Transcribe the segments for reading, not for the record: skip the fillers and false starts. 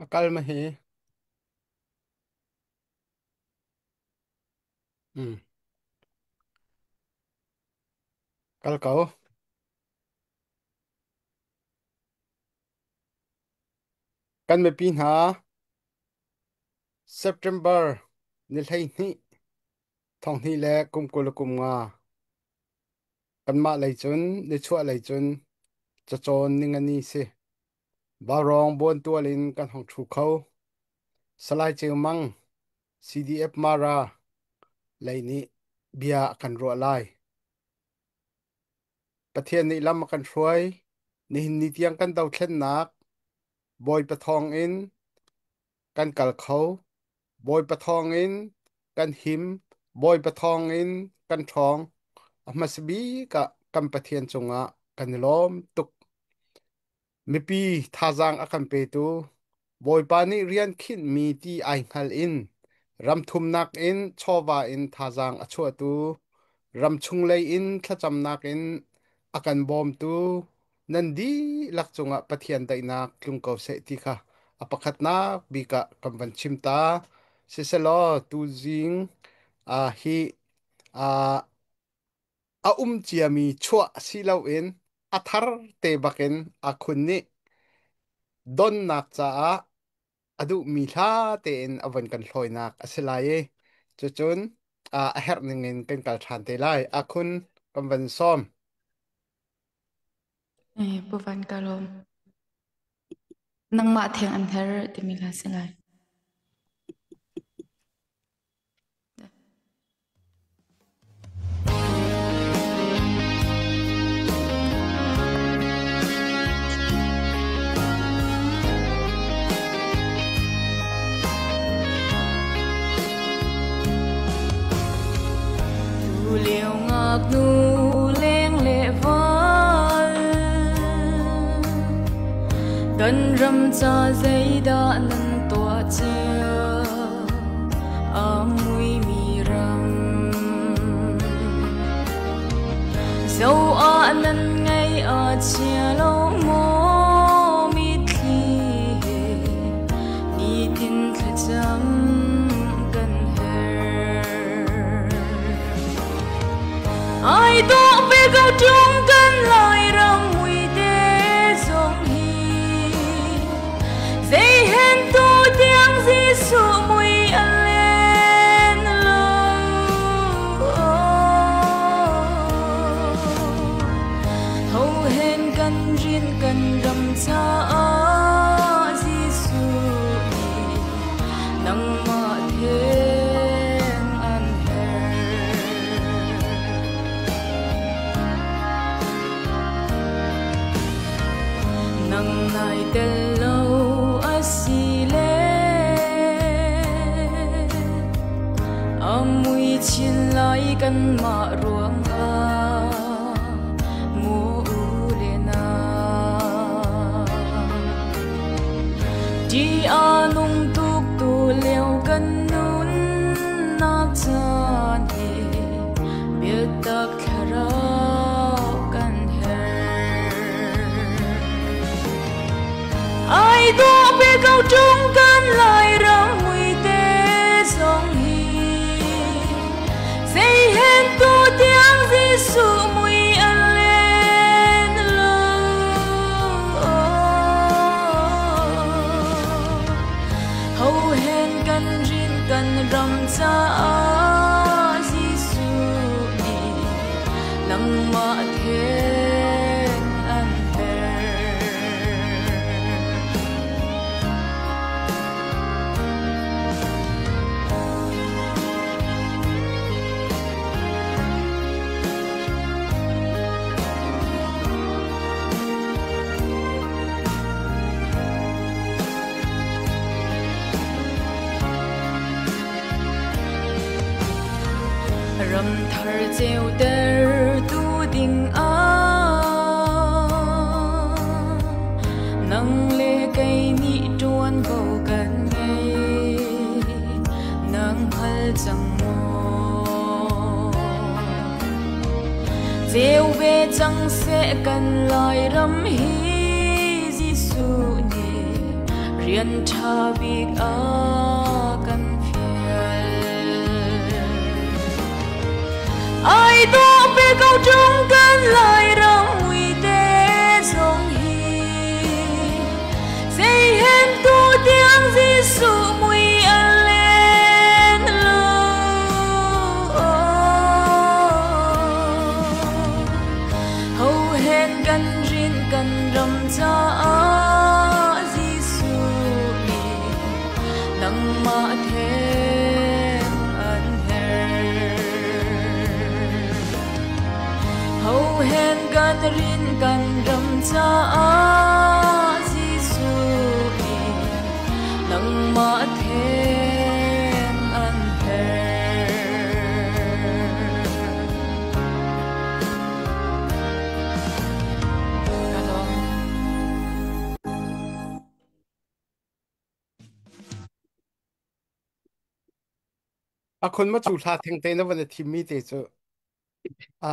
A kal ma hi. Um, kal ko. Kan mipi hna September ni 12 thonghnih le kum 25 kanmah lei cun nichuah lei cun cacawn ningani si. Vaurawng buantual in kan hong ṭhu kho. Salai Ceu Mang, CDF Mara lei nih bia a kan ruah lai. Pathian nih lam a kan hruai. Nihin ni tiang kan dothlennak Bawipa thawng in kan kal kho. Bawipa thawng in kan him. Bawipa thawng in kan ṭhawng. A hmasa bik ah kan Pathian cungah kan i lawm tuk. Mipi thazaang a kan petu Bawipa nih rian khinhmi ti ai hngal in ramthumnak in chawva in thazaang a chuahtu ramchung lei in thlacamnak in a kan bawmtu nan dihlak cungah Pathian daihnak tlung ko seh ti kha a pakhatnak bik ah kan van chim ta. Siselaw tuzing hi a um ciami chuah si loin a thar te bakin a khun nih donnak caah a duhmi hla tein a von kan hlawinak a si lai i cucun a herh ningin kan kal ṭhan te lai. Akhun kan van sawm. Pu Van ka lawm. Nangmah theng an her timi hla si lai. Tulio ngaknu leng le val kan ram ca zeidah nan tuah cio a muimi ram zo ah nan ngai a chia lo maw mitthli he nitin thlacam kan herh. Ai dawh ve ko ṭung kan Lairam muite zong hi zei hen tu tiang Jesuh mui a len lo. Ho hen kan rin kan ram caah Jesuh nih nangmah theng an herh. Nang nai tel lo a si le a mui chin lai kanmah ruangah mu u le na. Di a nung tuk tu lio kan nunnak caan hi biatak thlarau kan herh. Ai dawh ve ko ṭung kan Lairam muite zong hi zei hen tu tiang Jesuh mui a len lo. Ho hen kan rin kan ram caah Jesuh nih nangmah then an herh. Ramthar ceuter tu ding ah nang le kei nih ṭuanvo kan ngei nang hngal cang maw? Ceu ve cang seh kan Lairam hi Jesuh nih Rian ṭha bik a kan fial. Ai dawh ve ko ṭung kan Lairam muite zong hi. Zei hen tu tiang Jesuh mui a len lo. Ho hen kan rin kan ram caah Jesuh nih nangmah theng an herh. Ho hen kan rin kan ram caah Jesuh nih nangmah theng an herh. Ka lawm. A khun ma cu hla theng te na van i thim mi te cu a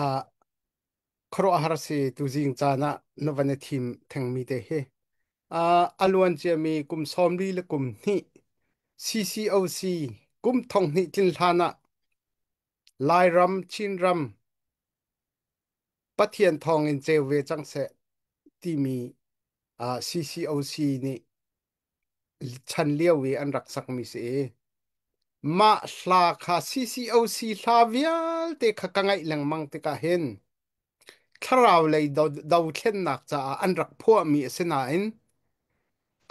khuaruahhar si tuzing caan ah na van i thim theng mi te hi. A luan ciami kum 42 CCOC kum thong hnih tlin hlan ah Lairam Chinram Pathian thawng in ceu ve cang seh timi CCOC nih chan lio i an rak sakmi si i mah hla kha CCOC hla vialte kha ka ngaih lengmang tikah hin thlarau lei dothlennak caah an rak phuahmi a si nain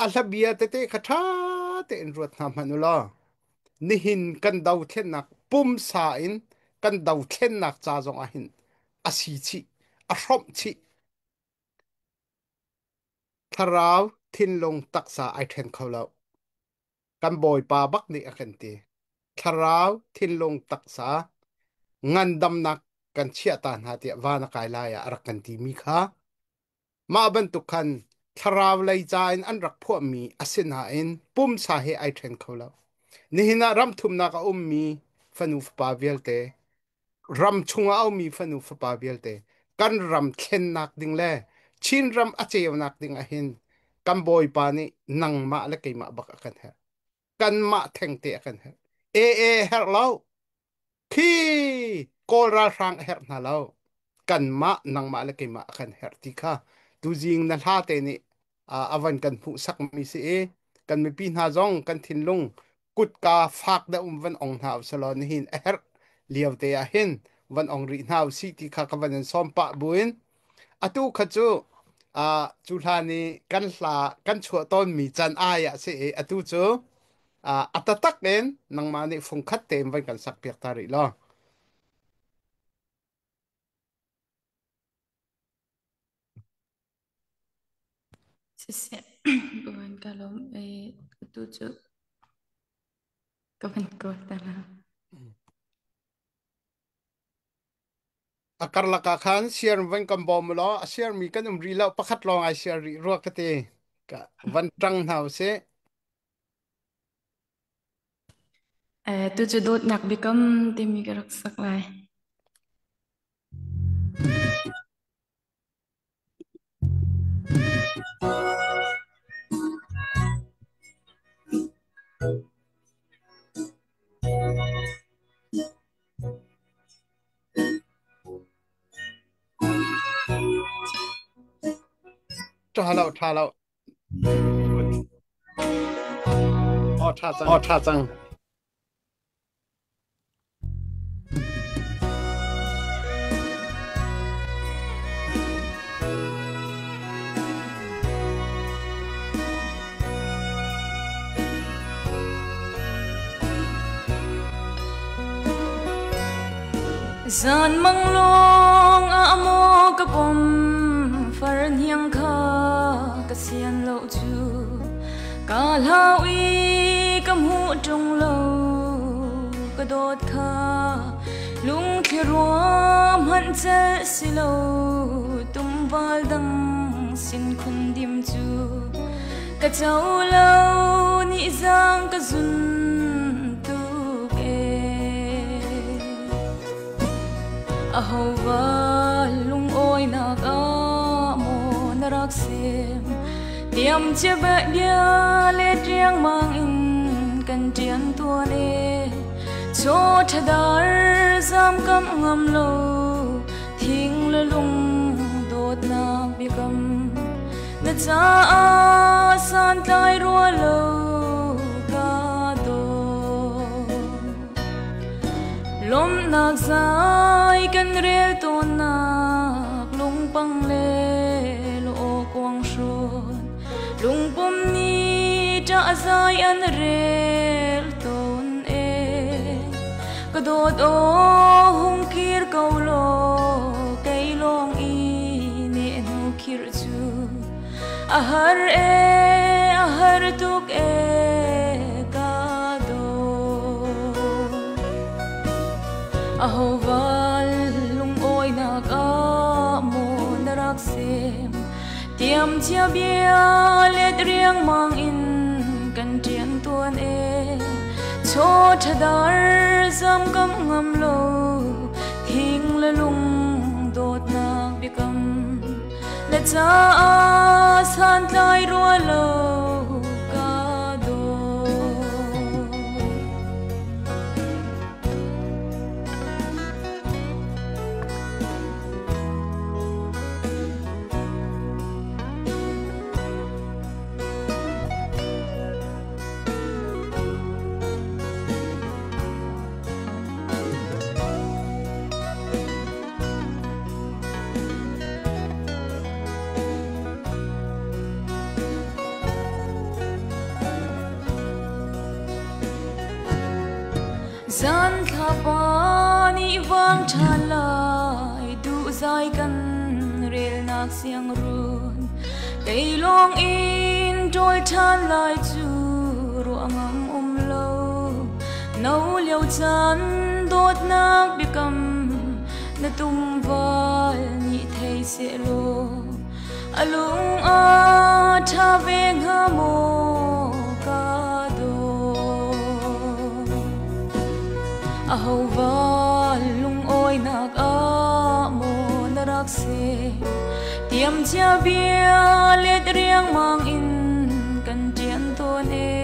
a hlabia tete kha ṭha tein ruat hna hmanh u law nihin kan dothlennak pumsa in kan dothlennak ca zong ah hin a si chih a hrawmh chih. Thlarau thinlung taksa ai ṭhen kho lo. Kan Bawipa bak nih a kan ti. Thlarau thinlung taksa ngandamnak kan chiah ta hna tiah van a kai lai ah a rak kan timi kha mah bantuk khan thlarau lei ca in an rak phuahmi a si nain pumsa he ai ṭhen kho lo. Nihin ah ram thumnak a ummi fanu fapa vialte ram chungah a ummi fanu fapa vialte kan ram thlennak ding le Chinram a ceunak ding ahhin kan Bawipa nih nangmah le keimah bak a kan herh. Kanmah thengte a kan herh. AA herh lo. Khi Kawl ralhrang a herh hna lo. Kanmah nangmah le keimah a kan herh ti kha tuzing na hla te nih a van kan hmuhsakmi si i kan mipi hna zong kan thinlung kutka fak deuh um van ong hna usalaw nihin a herh lio te ah hin van ong rih hna usih ti kha ka van in sawm pah buin atu kha cu cu hlan i kan hla kan chuah tawnmi can ai ah si i atu cu a tatak in nangmah nih fungkhat tein van kan sak piak ta rih law. Siseh, ka van ka lawm i atu cu ka van kawl ta la. A karlak ah khan share van kan bawm law a share mi kan um rih lo, pakhat lawng ai share rih rua ka ti. Ka van ṭang hna usih. Tu cu dawtnak biakam timi ka rak sak lai. Ṭha lo, ṭha lo. Aw ṭha cang. Aw ṭha cang. Zan mang lawng ah maw ka pom far hniang kha ka sian lo cu ka hlau i ka hmuh ṭung lo ka dawt kha lungthli ruam hmanh celh si lo tumval dang sin khun dim cu ka co lo nih zaang ka zun tuk ee. Aho va lungawinak ah maw na rak sem Tiam chia bia le riangmang in kan ṭian tuan e. Chaw ṭhadar zam kam ngam lo thing le lung dawtnak biakam na caah santlai rua lo ka daw. Lawmhnak zai kan rel tawnnak lungpang le lo kuang hrawn lungpum nih ṭah zai an rel tawn e. Ka dawt aw hung kir ko law kei lawng i ne hnu khir cu a har e, a har tuk e ka daw. Ahoval lungawinak ah maw na rak sem tiam chia bia let riangmang in kan ṭian tuan e. Chaw ṭhadar zam kam ngam lo thing le lung dawtnak biakam na caah santlai rua lo ka daw. Zan thlapa nih vang ṭhan lai duh zai kan relnak siang run kei lawng in ṭawl ṭhan lai cu ruah ngam um lo no lio caan dawtnak biakam na tumval nih thei sehlaw a lung a ṭha ve hnga maw ka daw. Ahoval lungawinak ah maw na rak si tiam chia bia let riangmang in kan ṭian tawn e.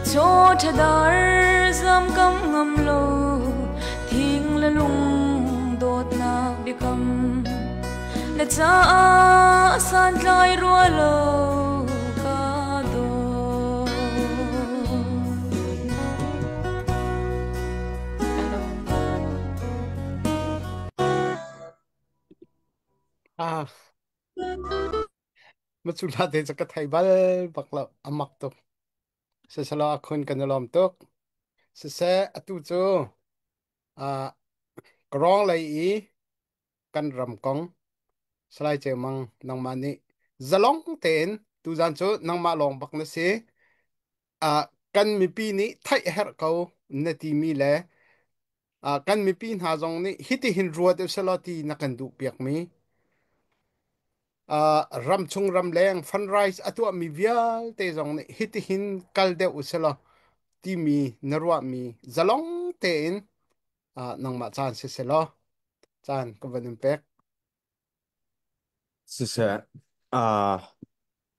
Chaw ṭhadar zam kam ngam lo thing le lung dawtnak biakam na caah santlai rua lo ka daw. Ah, macula te cu ka thei bal bak lo, amak tuk. Siselaw akhun kan i lawm tuk. Siseh, atu cu ah ka lei i kan ram kong Salai Ceu Mang, nangmah nih zalong tein tuzan cu nangmah lawng bak na si. Ah, kan mipi nih theih a herh ko na timi le ah, kan mipi hna zong nih hitihin ruat uselaw ti na kan duh piakmi ramchung ramleng fundraise a tuahmi vialte zong nih hitihin kal deuh uselaw timi na ruahmi zalong tein nangmah caan si selaw caan ka van in pek. Siseh, aa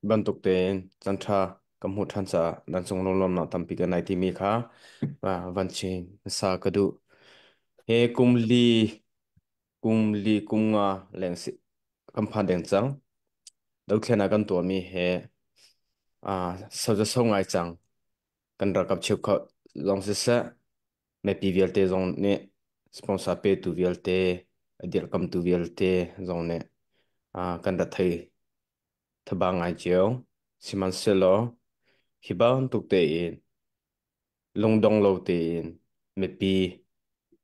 bantuk tein canṭha ka hmuh ṭhan caah nan cung lunglawmhnak tampi ka nei timi kha van chim hmasa ka duh. He kum li kum nga leng si kan phan deng cang. Dothlen ah kan tuahmi he so za so ngai cang. Kan ralkap cheukhat zong siseh, mipi vialte zong nih sponsor petu vialte, a dirhkamtu vialte zong nih kan rat thei thaba ngai cio. Sihmanhsehlaw hi bantuk tein lungdong lo tein mipi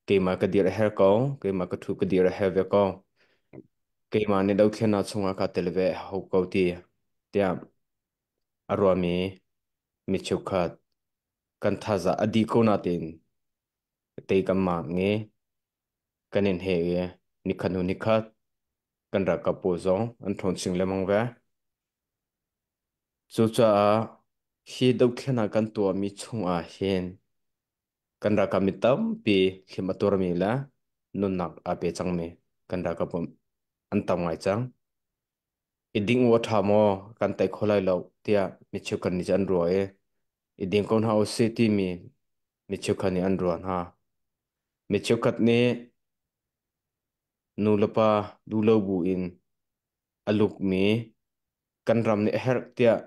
keimah ka dir a herh ko, keimah ka thu ka dir a herh ve ko. Keimah nih dothlennak chungah kaa tel ve a hau ko ti tiah a ruahmi mi cheukhat kan thazaang a dih ko nain tei kan maak nge kan in he i nikhat hnu nikhat kan ralkap pawl zong an ṭhawn chin lengmang ve. Cucaah hi dothlennak kan tuahmi chungah hin kan ralkap mi tampi hliam a tuarmi le nunnak aa pe cangmi kan ralkap an tam ngai cang. I ding u a ṭha maw kan tei kho lai lo tiah mi cheukhat nih cun an ruah i i ding ko hna usih timi mi cheukhat nih an ruah hna. Mi cheukhat nih nu le pa duh lo bu in a lukmi kan ram nih a herh tiah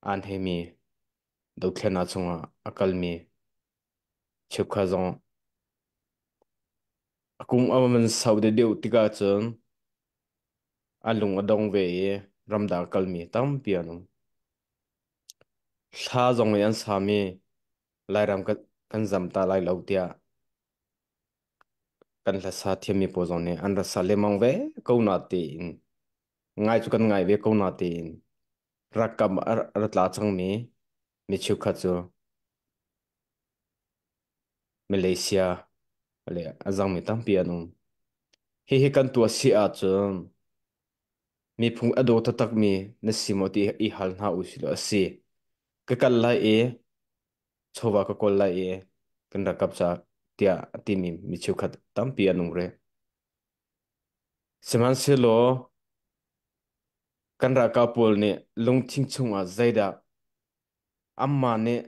aan heimi dothlennak chungah a kalmi cheukhat zong a kum a van sau deuh tikah cun an lung a dong ve i ramdang a kalmi tampi an um. Thla zong i an sami Lairam kan zam ta lai lo tiah kan hlasa thiammi pawl zong nih an ra sa lengmang ve ko na tiin ngai cu kan ngai ve ko na tiin rakam a ra tla cangmi mi cheukhat cu Malaysia le a zangmi tampi an um. Hihi kan tuah si ahcun miphung a daw taktakmi na si maw ti i hal hna u sih law a si. Ka kal lai i chawva ka kawl lai i kan rak kap ca tiah a timi mi cheukhat tampi an um rih. Sihmanhsehlaw kan ralkap pawl nih lungthin chungah zeidah anmah nih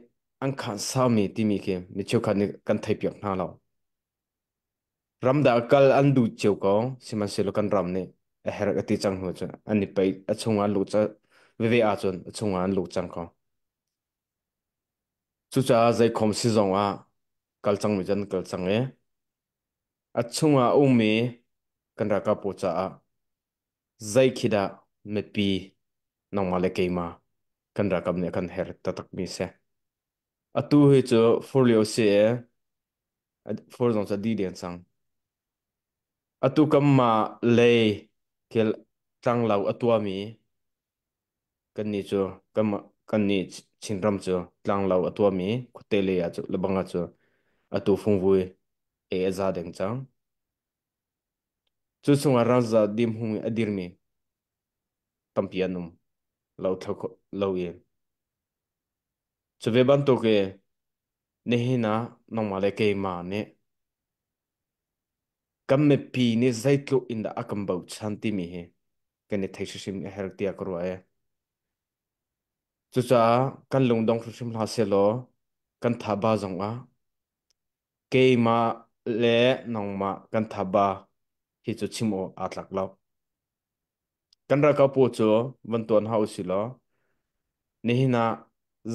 an khaan saumi timi khi mi cheukhat nih kan theihpiak hna lo. Ramdang kal an duh cio ko, sihmanhsehlaw kan ram nih a herh a ti cang hnu cun an i paih a chungah an luh veve ahcun a chungah an luh cang ko. Cucaah zeikhom si zong ah kal cangmi cu an kal cang i a chungah a ummi kan ralkap pawl caah zei khi dah mipi nangmah le keimah kan ralkap nih a kan herh taktakmi si. Atu hi cu fur lio si i fur zong cu a dih deng cang. Atu kanmah lei thil tlanglo a tuahmi Kannih cu kannih Chinram cu tlanglo a tuahmi khuate lei ah cu lebang ah cu atu fungvui ei a za deng cang. Cu chungah ralza dimhung i a dirmi tampi an um lo thlo lo i cu ve bantuk i nihin ah nangmah le keimah nih kan mipi nih zeitluk in dah a kan bochan timi hi kan i thei hrimhrim a herh tiah ka ruah i cucaah kan lungdong hrimhrim hlah sehlaw kan thaba zongah keimah le nangmah kan thaba hi cu chim awk aa tlak lo. Kan ralkap pawl cu van tuan hau usih law nihin ah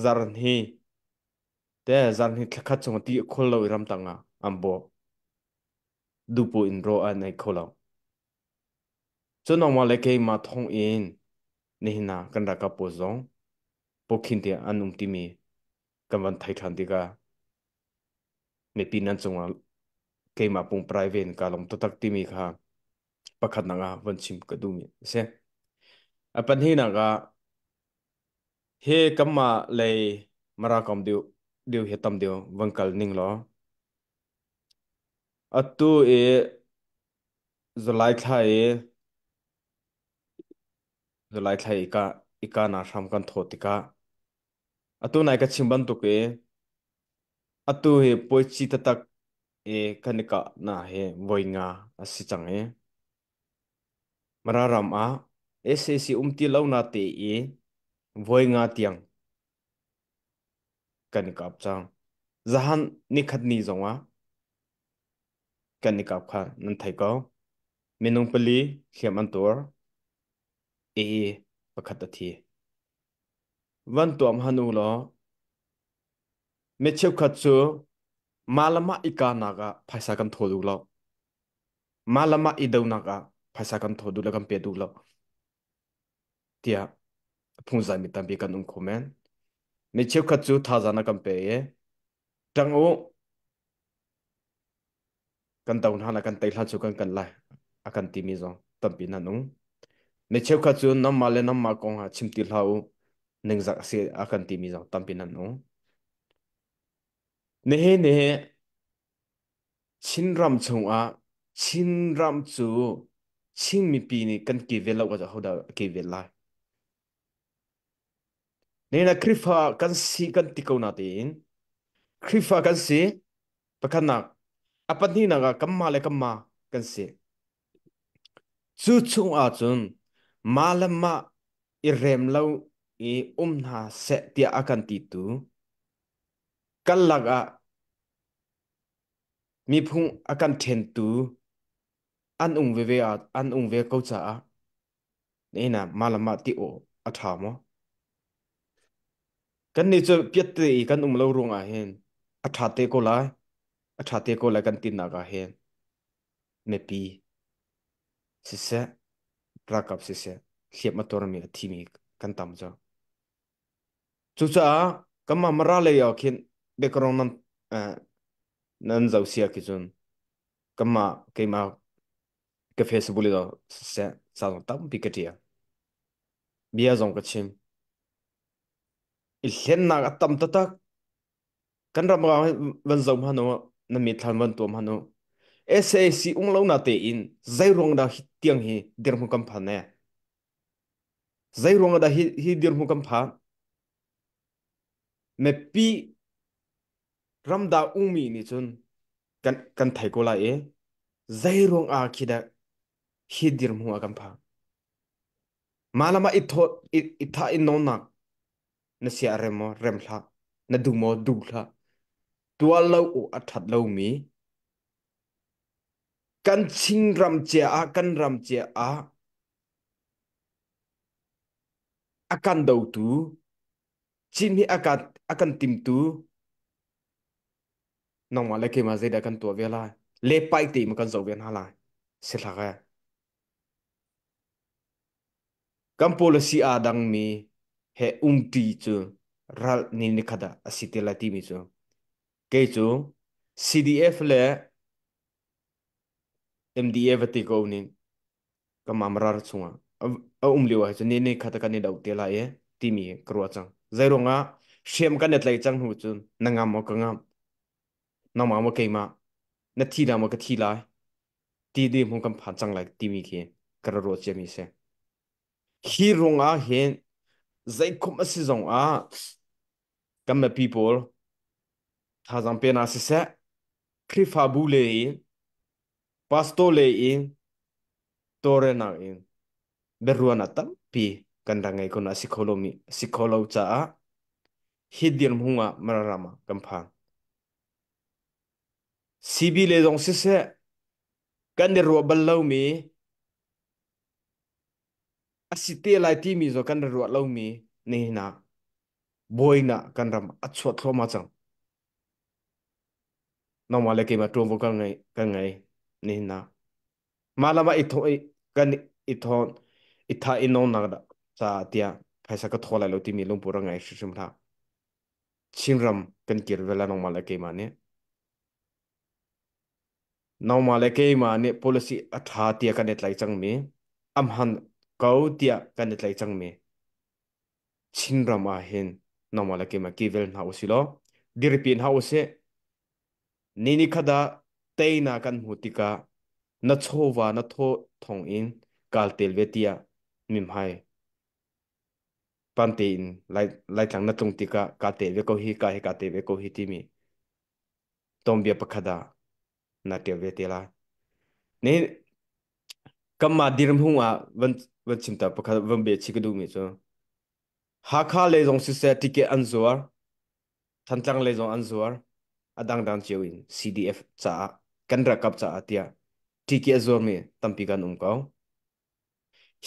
zarhni te zarhni thlakhat chung ti khol lo i ramtang ah an bawh dupu in ro an ei kho lo. Cu nangmah le keimah thawng in nihin ah kan ralkap pawl zong pawkhin tiah an um timi kan van thei ṭhan tikah mipi nan cungah keimah pung private in kaa lawm taktak timi kha pakhatnak ah von chim ka duhmi a si. A pahnihnak ah hi kanmah lei Mara kam deuh deuh hi tam deuh van kal ning law atu i July thla i July thla i ka i ka na hram kan thawh tikah atu nai ka chim bantuk i atu hi puaici taktak i kan i kah na hi voi nga a si cang i Mara ram ah SAC um ti lo na te i voi nga tiang kan i kap cang. Zahan nikhat ni zongah kan i kap kha nan thei ko. Minung pali hliam an tuar i pakhat a thi. Van tuam han u law mi cheukhat cu mah le mah i kahnak ah phaisa kan thaw duh lo. Mah le mah i donak ah phaisa kan thaw duh lo kan pe duh lo tiah phungzai mi tampi kan um kho men. Mi cheukhat cu thazaang na kan pe i ṭang u kan do hna lai kan tei hlan cu kan kan lai a kan timi zong tampi nan um mi cheukhat cu nangmah le nangmah kong ah chim ti hlah u ningzak a si a kan timi zong tampi nan um nihin ni Chinram chungah Chinram cu Chin mipi nih kan kivel lo ah hodah a kivel lai Nena Khrihfa kan si kan ti ko na tein Khrihfa kan si pakhatnak a pahnihnak ah kanmah le kanmah kan si. Cu chung ahcun Mah le mah i rem lo i um hna seh tiah a kan ti tu kan lakah miphung a kan ṭhentu an um veve ah an um ve ko caah nihin ah mah le mah ti awh a ṭha maw? Kan nih cu piatte i kan um lo ruangah hin a ṭha te ko lai, a ṭha te ko lai kan tinak ah hin mipi siseh, ralkap siseh, hliam a tuarmi a thimi kan tam cu. Cucaah kanmah Mara lei ah khin biakarong nan nan zoh sia khi cun kanmah keimah ka Facebook le siseh ca zong tampi ka ṭial. Bia zong ka chim. I hlennak a tam taktak. Kan ram ah van zoh hmanh u, na mitthlam van tuam hmanh u. SAC um lo na tein zei ruang dah hi tiang hi dirhmun kan phan ne? Zei ruang dah hi dirhmun kan phan? Mipi ramda ungmi nih cun kan thei ko lai i zei ruang ah khi dah hi dirhmun ah kan phan? Mah lam ah i thawt i thah i nawnnak na sia a rem maw rem hlah na duh maw duh hlah tuah lo u a ṭhat lomi kan Chinram cia ah kan ram cia ah a kan dotu Chin hi a kan timtu nangmah le keimah zeidah kan tuah ve lai le pai te ma kan zoh ve hna lai si hlak e Kan policy aa dangmi he umṭi cu ral ni nikhat ah a si te lai timi cu kei cu CDF le MDA va ti ko ning ka mamrar chungah a um lio ah cun ni ni khat kan i do te lai e timi ka ruah cang. Zeiruangah hriam kan i tlaih cang hnu cun na ngam maw ka ngam, nangmah maw keimah, na thi la maw ka thi lai ti dirhmun kan phan cang lai timi khi ka ra ruah ciami si. Hi ruangah hin zeikhum a si zong ah kan mipi pawl thazaang pe hna siseh, Khrihfabu le in, pastor le in, tawlrelnak in biaruahnak tampi kan rak ngei ko na si kho lomi si kho lo caah hi dirhmun ah Mararam ah kan phan. CB le zong siseh kan i ruah bal lomi a si te lai timi zong kan i ruah lomi nihin ah buainak kan ram a chuah thluahmah cang. Nangmah le keimah ṭuanvo kan ngei nihin ah. Mah lam ah i thawh i kan i thawn i thah i nawnak caah tiah phaisa ka thaw lai lo timi lungput rak ngei hrimhrim hlah. Chinram kan kir ve la nangmah le keimah nih. Nangmah le keimah nih policy a ṭha tiah kan i tlaih cangmi, a hman ko tiah kan i tlaih cangmi Chinram ah hin nangmah le keimah kivel hna usih law dirpi hna usih. Ni ni khat ah teinak kan hmuh tikah na chawva na thaw thawng in kaal tel ve tiah mimhai pante in Laitlang na tlung tikah kaa tel ve ko hi, ka hi kaa tel ve ko hi timi tuanbia pakhat ah na ṭial ve te lai. Ni kanmah dirhmun ah van chim ta pakhat van bia chih ka duhmi cu Hakha lei zong siseh ticket an zuar, Thantlang lei zong an zuar, a dangdang cio in CDF caah kan ralkap caah tiah ticket a zuarmi tampi kan um ko.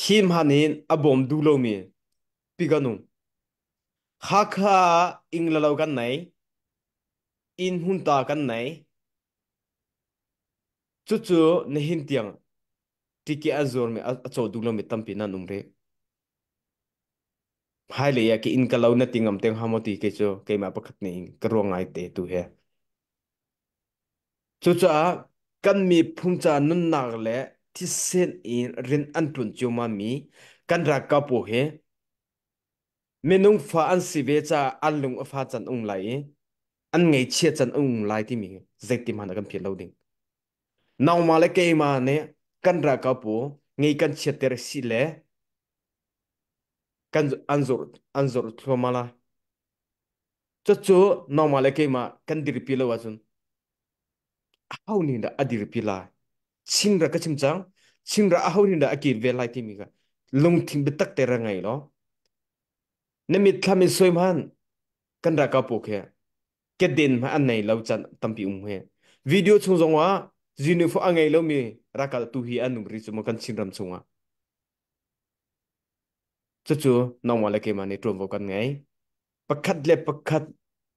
Hi hman in a bawm duh lomi pi kan um. Hakha ah ing le lo kan nei, inn hmun ta kan nei. Cucu nihin tiang ticket an zuarmi a caw duh lomi tampi nan um rih. Hmailei ah ka inn ka lo na ti ngam te hnga maw ti kei cu keimah pakhat nih ka ruang ngai te tu he. Cucaah kan miphun ca nunnak le thisen in rian an ṭuan ciammam kan ralkap pawl hi minung fa an si ve caah an lung a fa can um lai i an ngaihchia can um lai timi zeitin hmanh ah kan philh lo ding. Nangmah le keimah nih kan ralkap pawl ngei kan chiatter si le kan an zor thluahmah lai. Cucu nangmah le keimah kan dirpi lo ahcun aho nih dah a dirpi lai? Chinra ka chim cang. Chinra aho nih dah a kir ve lai timi kha Lungthin biatak te ra ngei law na mitthlam in suai hman kan ralkap pawl khi keden hmanh an nei lo can tampi um he. Video chung zong ah uniform a ngei lomi ralkap tu hi an um rih cu maw kan Chinram chungah. Cucu nangmah le keimah nih ṭuanvo kan ngei. Pakhat le pakhat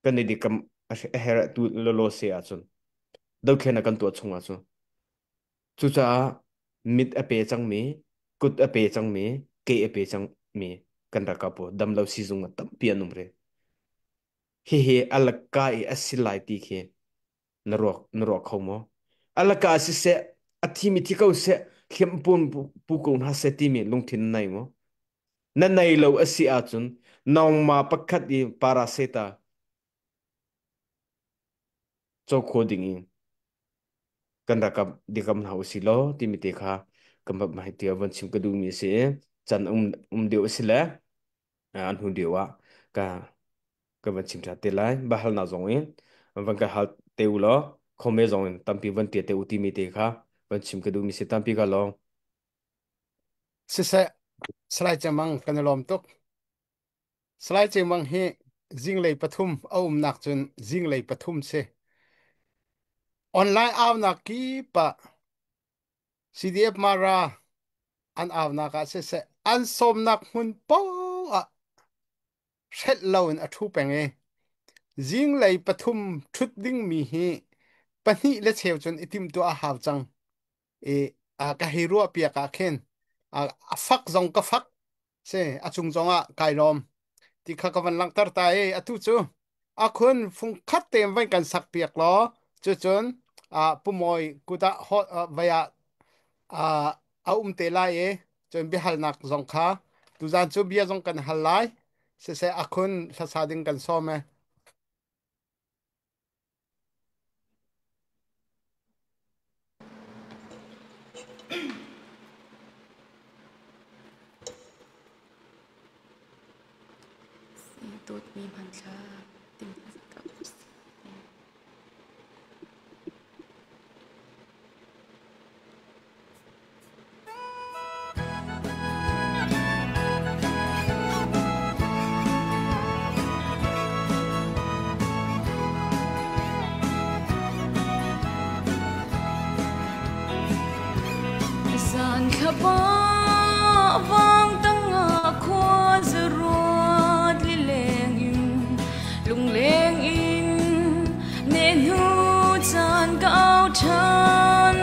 kan i dikam a herh tu lolo se ahcun dothlen kan tuah chung ahcun. Cucaah mit a pe cangmi, kut a pe cangmi, ke a pe cangmi kan ralkap pawl damlo siizung ah tampi an um rih. Hihi a laka i a si lai ti khi na ruak kho maw? A laka siseh, a thimi thi ko seh, hliam pun pu ko hna seh timi lungthin na nei maw? Na nei lo a si ahcun nangmah pakhat i paraseta co kho ding in kan rakap dikam hna usih law timi te kha kan bap mai tiah van chim ka duhmi a si i can um um deuh a si le an hnu deuh ah ka ka van chim ṭha te lai. Bahalnak zong in van ka hal te u law khome zong in tampi van tia te u timi te kha van chim ka duhmi si tampi ka lawng. Siseh, Salai Cemang kan i lawm tuk. Salai Cemang hi zinglei pathum a umnak cun zinglei pathum si. Online aunak kip ah CDF Mara an aunak ah siseh, an sawmnak hmun poah ah hrelh loin a ṭhu peng i zinglei pathum ṭhut dingmi hi pahnih le cheu cun i timhtuah a hau cang. I ka hei ruah piak ah khin a fak zong ka fak si a cung zong ah kai lawm ti kha ka van langhter ta i atu cu a khun fung khat tein van kan sak piak law cucun pumawi kut ah vai ah a um te lai i cun biahalnak zong kha tuzan cu bia zong kan hal lai siseh a khun hlasa ding kan sawm e. Dawtmi hmanthlak Zan thlapa vang tangah khua za ruat lileng in lungleng in ne hnu caan ka au ṭhan.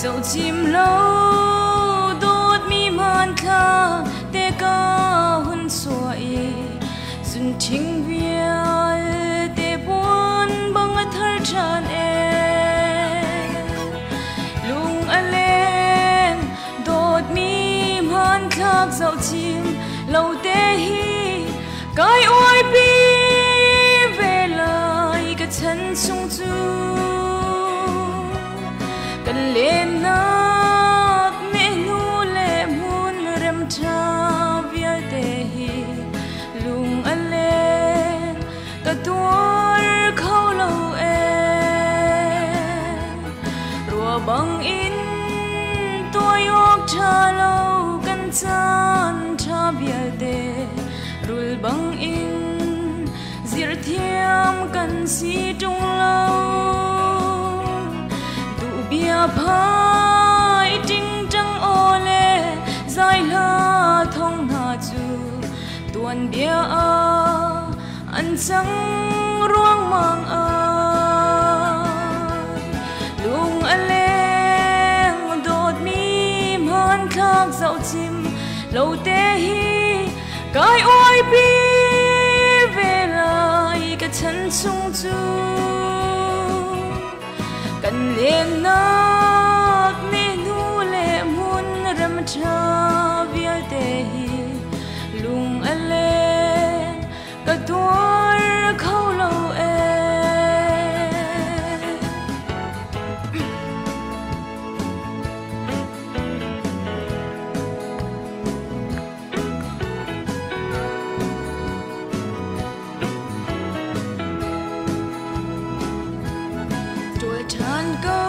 Zohcim lo dawtmi hmanthlak te ka hun suah i zunṭhing vialte puan bang a thar ṭhan ee. Lung a leng dawtmi hmanthlak zohcim lo te hi kai uaipi ve lai ka chan chung cu. Kan lennak mehnu le hmun rem ṭha vialte hi lung a leng ka tuar kho lo ee. Rua bang in tuai awk ṭha lo kan caan ṭha vialte rul bang in zirthiam kan si ṭung lo. Duh bia phai ṭingṭang aw le zai hla thong hna cu tuanbia ah an cang ruangmang ai. Lung a leng dawtmi hmanthlak zohcim lo te hi kai uaipi ve lai ka chan chung cu. Kan lennak nehnu le hmun rem ṭha vialte hi lung a leng ka tuar kho lo ee. Ṭual ṭhan ko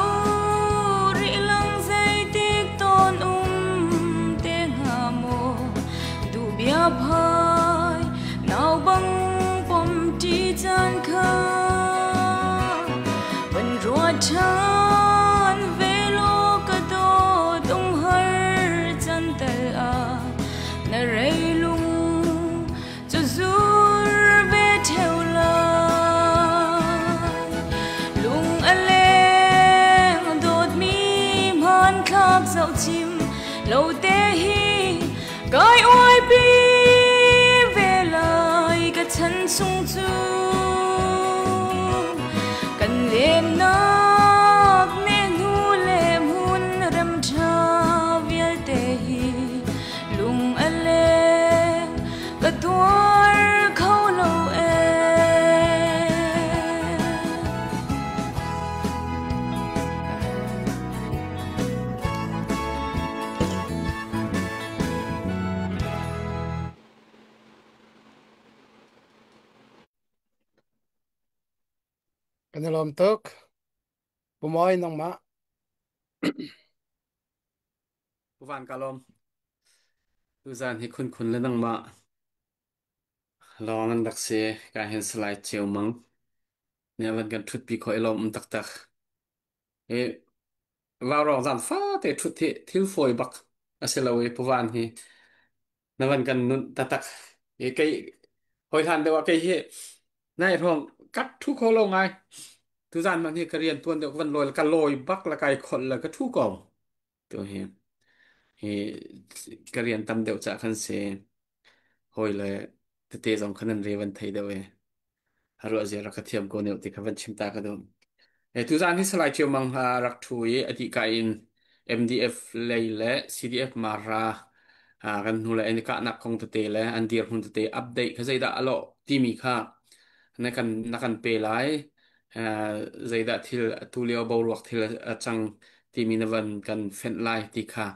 chung cu kan lennak nehhnu le hmun rem ṭha vialte hi lung a leng ka tuar kho lo ee. Kan i lawm tuk. Pumawi nangmah. Van ka lawm. Tuzaan hi khunkhun le nangmah lawng an rak si. Ka hin salai Ceu Mang. Nih van kan ṭhutpi khawh i lawm um taktak. Hi vaurawng zan fate ṭhut hi thil fawi bak a si lo i puvan hi na van kan nunh taktak. Hi kei hoi hlan deuh ah kei hi nai hrawng kat ṭhu kho lo ngai. Tuzaan man hi ka rian tuan deuh ka van lawi ka lawi bak la kai kholh la ka ṭhu ko. Tu hi hi ka rian tam deuh cah khan si hawi le tete zong khan an re van thei deuh i haruah zia rak ka thiam ko ne ti kha van chim ta ka duh. E tuzaan hi Salai Cio Mang ha rak thu i a dih ka in MDF lei le CDF Mara kan hnu le an i kahnak kong tete le an dirhmun tete update kha zeidah a lawh timi kha na kan pe lai. Zeidah thil atu lio boruak thil a cang timi na van kan fenh lai ti kha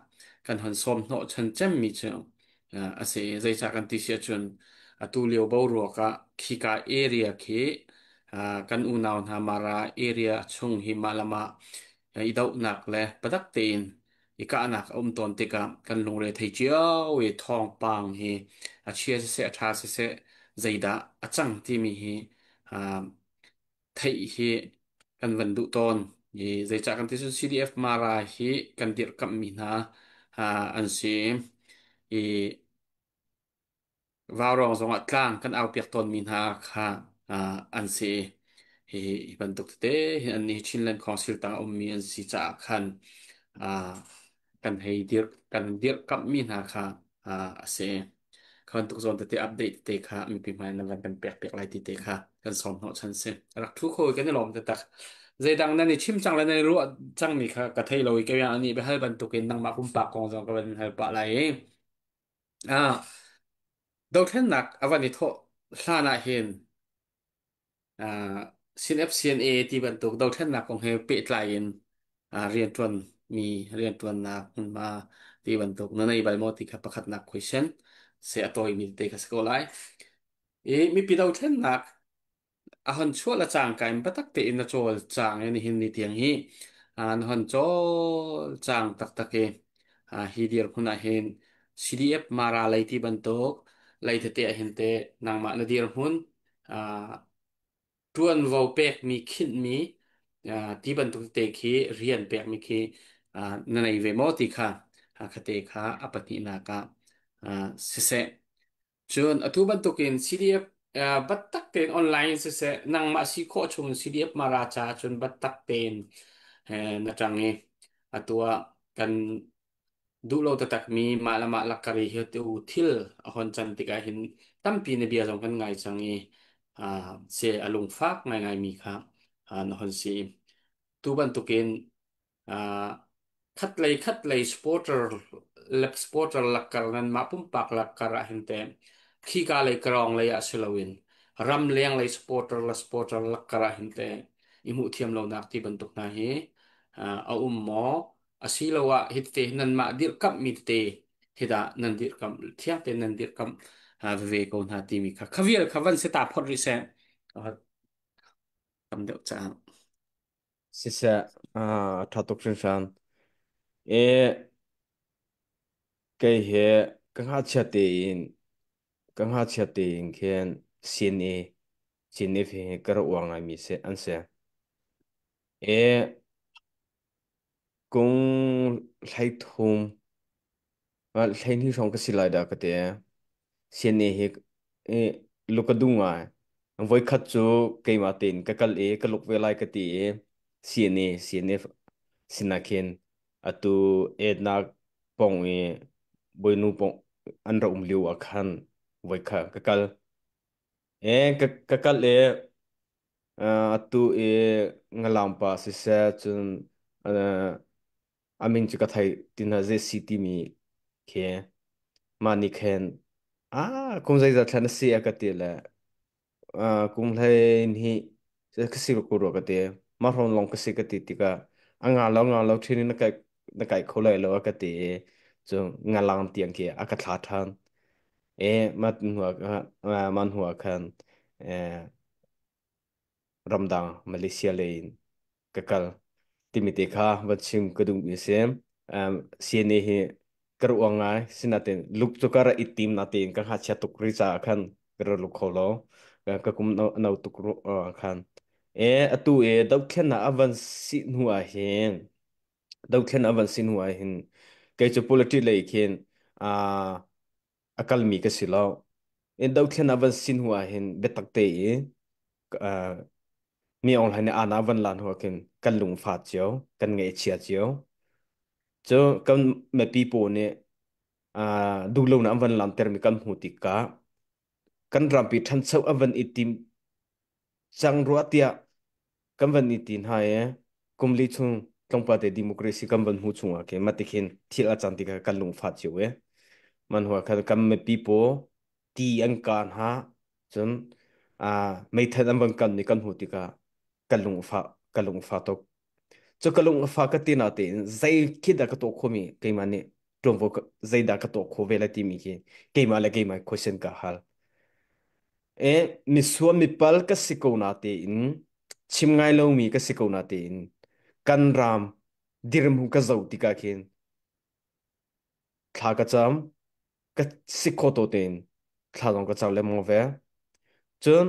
kan hon sawm hnawh chan cemmi cu a si. Zeicah kan ti si ahcun atu lio boruak ah khika area khi kan unau hna Mara area chung hi mah le mah i dohnak le padak tein i kahnak a um tawn tikah kan lungre thei cio i thawngpang hi a chia siseh a ṭha siseh zeidah a cang timi hi theih hi kan van duh tawn. I zeicah kan ti cun CDF Mara hi kan dirhkamhmi hna an si i Vaurawng zongah tlang kan aupiak tawnmi hna kha an si. Hi hi bantuk tete hin an nih Chinland Council tang a ummi an si caah khan kan hei dirh kan dirhkamhmi hna kha a si. Kha bantuk zawn tete update tete kha mipi hmai na van kan pek piak lai ti te kha kan sawm hnawh chan si. Rak thu kho kan i lawm taktak. Zeidang nan i chim cang le nan i ruah cangmi kha ka thei lo i kei ani biahal bantukin nangmah pumpak kong zong ka van hal pah lai i. Ah, dothlennak a van i thawh hlan ah hin CNF-CNA ti bantuk dothlennak kong he pehtlai in rianṭuan mi rianṭuannak hmunhma ti bantuk na nei bal maw ti kha pakhatnak question se a tawimi te kha si ko lai. I mipi dothlennak a hon chuah le cangka in biatak tein na cawlcang i nihin ni tiang hi na hon cawlcang taktak i hi dirhmun ah hin CDF Mara lei ti bantuk lei tete ah hin teh nangmah na dirhmun ṭuanvo pekmi khinhmi ti bantuk tete khi rian pekmi khi na nei ve maw ti kha khate kha a pahnihnak ah siseh. Cun atu bantukin CDF biatak tein online siseh nangmah si khawh chung CDF Mara caah cun biatak tein na ṭang i atu ah kan duh lo taktakmi mah le mah lakkari hi tu thil a hon can tikah hin tampi na bia zong kan ngai cang i se a lungfak ngaingaimi kha na hon si. Tu bantukin khatlei khatlei supporter lep supporter lakkar nanmah pumpak lakkar ah hin teh khika lei karong lei ah si loin ramleng lei supporter le supporter lakkar ah hin teh i hmuh thiam lonak ti bantuk hna hi a um maw asiloah hi tete nanmah dirhkamhmi tete hi dah nan dirhkamh thiang tein nan dirhkamh veve ko hna timi kha kha vial kha van si ta phot rih seh tam deuh caah. Siseh, a ṭha tuk hringhran. E, kei he ka ngakchia tein ka ngakchia tein khin CNA CNF hi ka rak uar ngaimi si an si. E, kung 13 12 hrawng ka si lai dah ka ti. CNA hi luk ka duh ngai. Voikhat cu keimah tein ka kal i ka luk ve lai ka ti i CNA CNF sinah khin atu etnak pong i bawinu pong an rak um lio ah khan voikhat ka kal. E ka kal e atu i ngalang pa siseh cun a min cu ka thei tin hna zei si timi khi mah nih khin kum zeizat thlan a si a ka ti le kum hlei hnih ka si ko rua ka ti. Mah hrawng lawng ka si ka ti tikah a nga lo ṭhin in na kai kho lai lo a ka ti i cu ngalang tiang khi a ka thla ṭhan. E mah mah hnu ah khan ramdang Malaysia lei in ka kal timi te kha van chim ka duhmi a si. CNA hi ka ruang ngai sinain luk cu ka ra i tim natein ka ngakchia tuk ri caah khan ka ra luk kho lo. Ka kum no, no tuk khan. E atu e dothlennak a van si hnu ah hin dothlen a van si hnu ah hin kei cu politics lei khin a kalmi ka si lo. In dothlen a van sin hnu ah hin biatak te i mi online nih ana van lan hnu ah khin kan lungfa cio, kan ngaihchia cio. Cu kan mipi pawl nih duhlo na an van lantermi kan hmu tikah kan rampi ṭhancho a van i tim cang rua tiah kan van i ti hna i kum li chung tlawmpal te democracy kan van hmu chung ah khin matikhin thil a cang tikah kan lungfah cio e man hua khan kan mipi pawl ti an kaan ha cun meithal an van kan ni kan hmu tikah kan lungfah kan lungfah tuk. Cu ka lungfah ka ti na tein zei khi dah ka tuah khomi keimah nih ṭuanvo zeidah ka tuah kho ve lai timi khi keimah le keimah question ka hal. E misual mipal ka si ko na tein chim ngai lomi ka si ko na tein kan ram dirhmun ka zoh tikah khin thla ka cam ka si kho to tein thla zong ka cam lengmang ve. Cun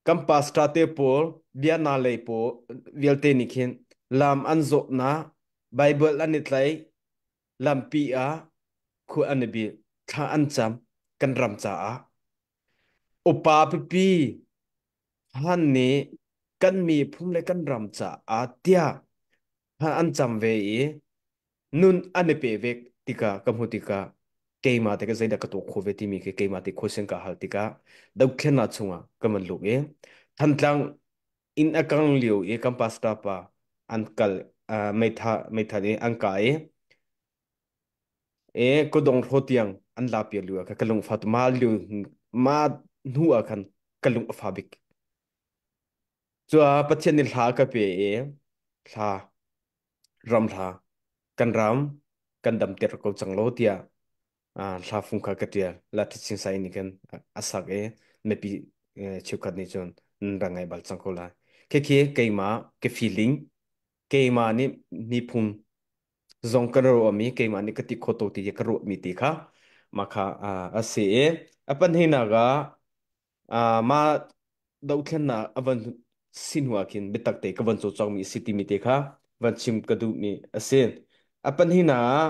kan pastor te pawl biana lei pawl vialte nih khin lam an zawh na Bible an i tlaih lampi ah khua an i bil thla an cam kan ram caah upa pipi han nih kan miphun le kan ram caah tiah an cam ve i nun an i pe ve tikah ka hmu tikah keimah te ka zeidah ka tuah khawh ve timi khi keimah te question ka hal tikah dothlennak chungah ka man luk i Thantlang inn a kang lio i kan pastor pa an kal meitha meitha i an ka i e kodong hro tiang an la pia lio ka lung fa ma liu ma hnu ah khan ka lung a fa bik. Cua Pathian nih hla ka pe i hla ram hla kan ram kan dam ter ko cang lo tiah hla fung kha ka tial la thichin sai nih khan a sak i mipi cheukhat nih cun nan ra ngai bal cang ko lai. Khi khi keimah ka feeling keimah nih miphun zong ka ruahmi keimah nih ka ti kho to ti ka ruahmi ti kha mah kha a si i a pahnihnak ah mah dothlennak a van si hnu ah khin biatak te ka van cawcawngmi a si timi te kha van chim ka duhmi a si. A pahnihnak ah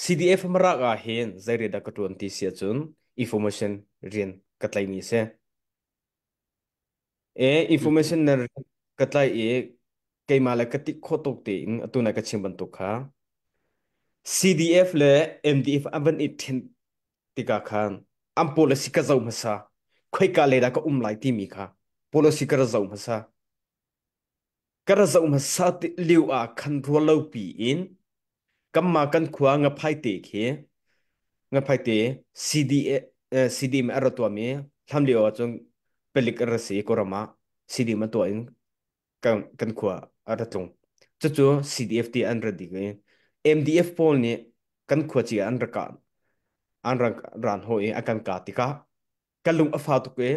CDF Marak ah hin zei dah ka ṭuan ti si ahcun information rian ka tlaimi a si. E information na ka tlai i keimah le ka tik khawh tuk tein atu nai ka chim bantuk kha CDF le MDF an van i ṭhen tikah khan an policy ka zoh hmasa khoika lei dah ka um lai timi kha policy ka ra zoh hmasa ka ra zoh hmasa ti lio ah khan rual lo pi in kanmah kan khua ngaphai te khi ngaphai te CDA CDM a ra tuahmi hlam lio ah cun palik a ra si Kawlram ah CDM a tuah in kan khua a ra tlung. Cucu CDF ti an ra dik i MDF pawl nih kan khua ci an ra kah an ra ran haw i a kan kah tikah kan lung a fa tuk i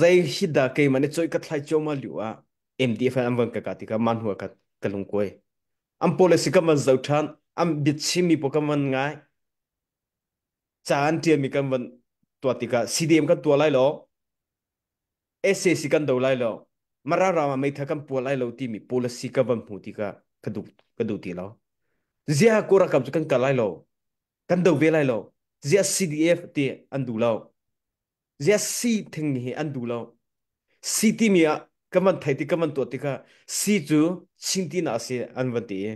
zei hi dah keimah nih cawih ka thlai ciammau lio ah MDF an van ka kah tikah mah hnu ah ka lungkuai. An policy kan van zoh ṭhan, an biachimmi pawl kan van ngai, ca an ṭialmi kan van tuah tikah CDM kan tuah lai lo, SAC kan do lai lo, Mara ram ah meithal kan puah lai lo timi policy ka van hmuh tikah ka duh ti lo. Ziah Kawlram cu kan kal lai lo, kan do ve lai lo. Ziah CDF ti an duh lo. Ziah C thing hi an duh lo. C timi ah kan van thei ti kan van tuah tikah C cu Chin ti na a si an van ti i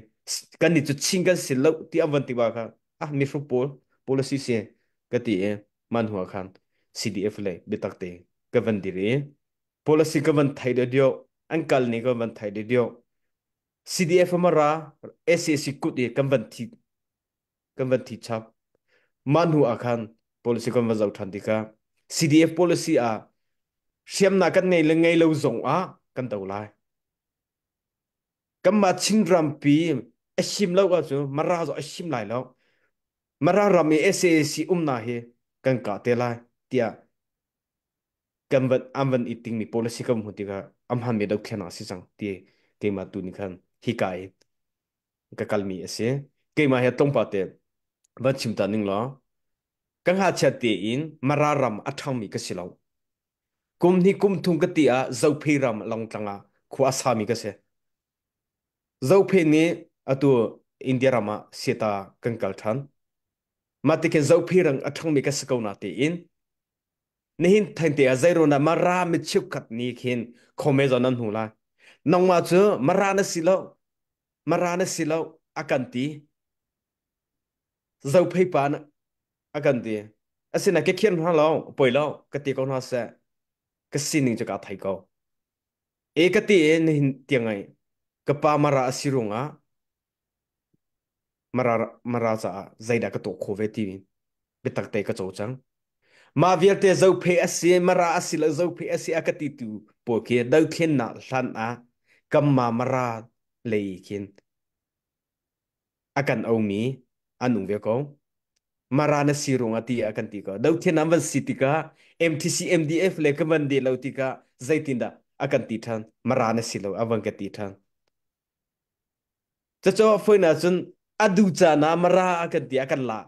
kan nih cu Chin kan si lo ti an van ti ba kha ah mihruk pawl policy si ka ti i man hua khan. CDF le biatak te ka van dir i policy ka van thai de dio an kal ni ka van thai de dio CDF mara SAC kut i kan van thi chap mah hnu ah khan policy kan van zoh than tikah CDF policy ah hriamnak kan ngei le ngei lo zong ah kan do lai. Kanmah Chinram pi a him lo ahcun Mara zong a him lai lo. Mara ram i SAC umnak hi kan kah te lai tiah kan van an van i tingmi policy kan hmuh tikah a hmaanmi dothlennak a si cang ti keimah tu nih khan hika i ka kalmi a si. Keimah he tlawmpal te van chim ta ning law ka ngakchia tein Mara ram a ṭhangmi ka si lo. Kum hnih kum thum ka ti ah Zophei ram Longtlang ah khua a sami ka si. Zophei nih atu India ram ah siata kan kal ṭhan. Mah tikhin Zophei ram a ṭhangmi ka si ko na tiin nihin thengte ah zeiruang dah Mara mi cheukhat nih khin khome zawn nan hmu lai. Nangmah cu Mara na si lo, Mara na si lo a kan ti. Zophei pa na a kan ti. Asinain ka khian hna lo, poi lo, ka ti ko hna seh. Ka sining cu kaa thei ko. E ka ti i nihin tiang ai ka pa Mara a si ruangah Mara Mara caah zeidah ka tuah khawh ve ti biatak te ka co cang. Mah vialte zophe a si, Mara a si lo zophe a si a ka ti tu pawl khi dothlennak hlan ah kamma Mara lei khin a kan omi an um ve ko. Mara na si ruangah ti a kan ti ko. Dothlen an van si tikah MTC MDF le ka van de lo tikah zeitindah a kan ti ṭhan. Mara na si lo a van ka ti ṭhan. Cucu foin ahcun a du caan ah Mara a kan ti a kan la.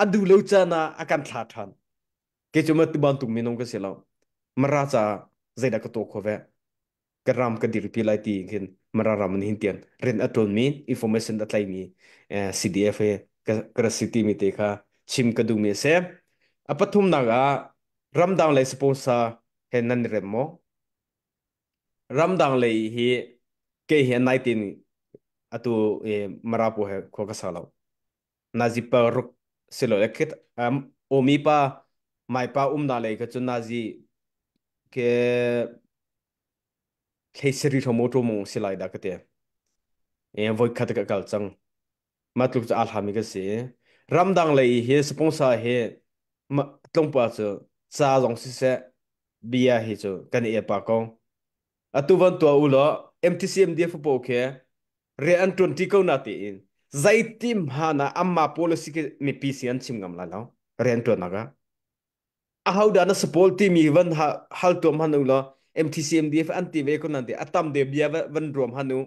A du lo caan ah a kan thla ṭhan. Kei cu ma tu bantuk minung ka si lo. Mara caah zeidah ka tuah khawh ve? Ka ram ka dirpi lai ti khin Mara ram in hin tiang rian a ṭuanmi information a tlaimi CDF he ka ra si timi te kha chim ka duhmi a si. A pathumnak ah ramdang lei sponsor he nan i rem maw? Ramdang lei hi kei hi nai tin atu Mara pu he khua ka sa lo. Nazi paruk silo le khit omi pa mai pa umna lei kha cu nazi ke thleisiri thlo motor mong si lai da ka te e voi khat ka kal cang ma tluk cu a hlami ka si. Ramdang lei hi sponsor hi tlungpa cu ca zong si seh bia hi cu kan i pa ko. Atu van tua u law MTC MDF po khe rian an ṭuan ṭi ko na tiin zeitim hana amma policy ke mipi si an chim ngam lai lo rian ṭuan nak ah ahodah na support timi van hal tuam han u law MTC MDF an ti ve ko nan ti atam de bia van ruam han u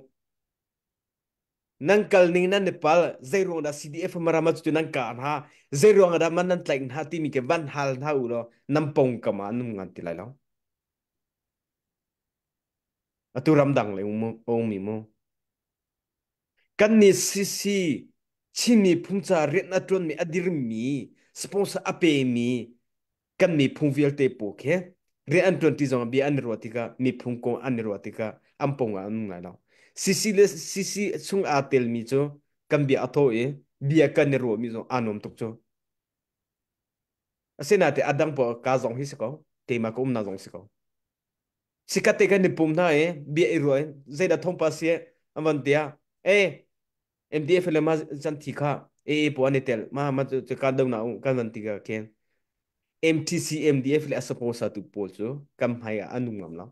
nan kal ning nan Nepal zeiruang dah CDF marama cu nan ka hna zeiruang dah man nan tlaih hna timi ke van hal hna u law nan pong kama num ngan ti lai lo. Atu ramdang le um mi mu. Kan nih CC Chin miphun ca rian a ṭuanmi a dirmi sponsor a pemi kan miphun vialte pawl khi rian an ṭuan ti zong ah bia an i ruah tikah miphun kong an i ruah tikah an pong ah an um lai lo. CC le CC chung aa telmi cu kan bia a thaw i bia kan i ruahmi zong aa nuam tuk cu. Asinain a dang paoh ka zong hi si ko keimah ka umnak zong si ko. Sikhat te kan i pum hna i bia i ruah in zeidah thawngpa si an van tiah e MDF le ma chan thi kha AA po an i tel ma ma cu kan do na kan van ti ka khen MTC MDF le a sponsor tu pawl cu kan hmai ah an um ngam lo.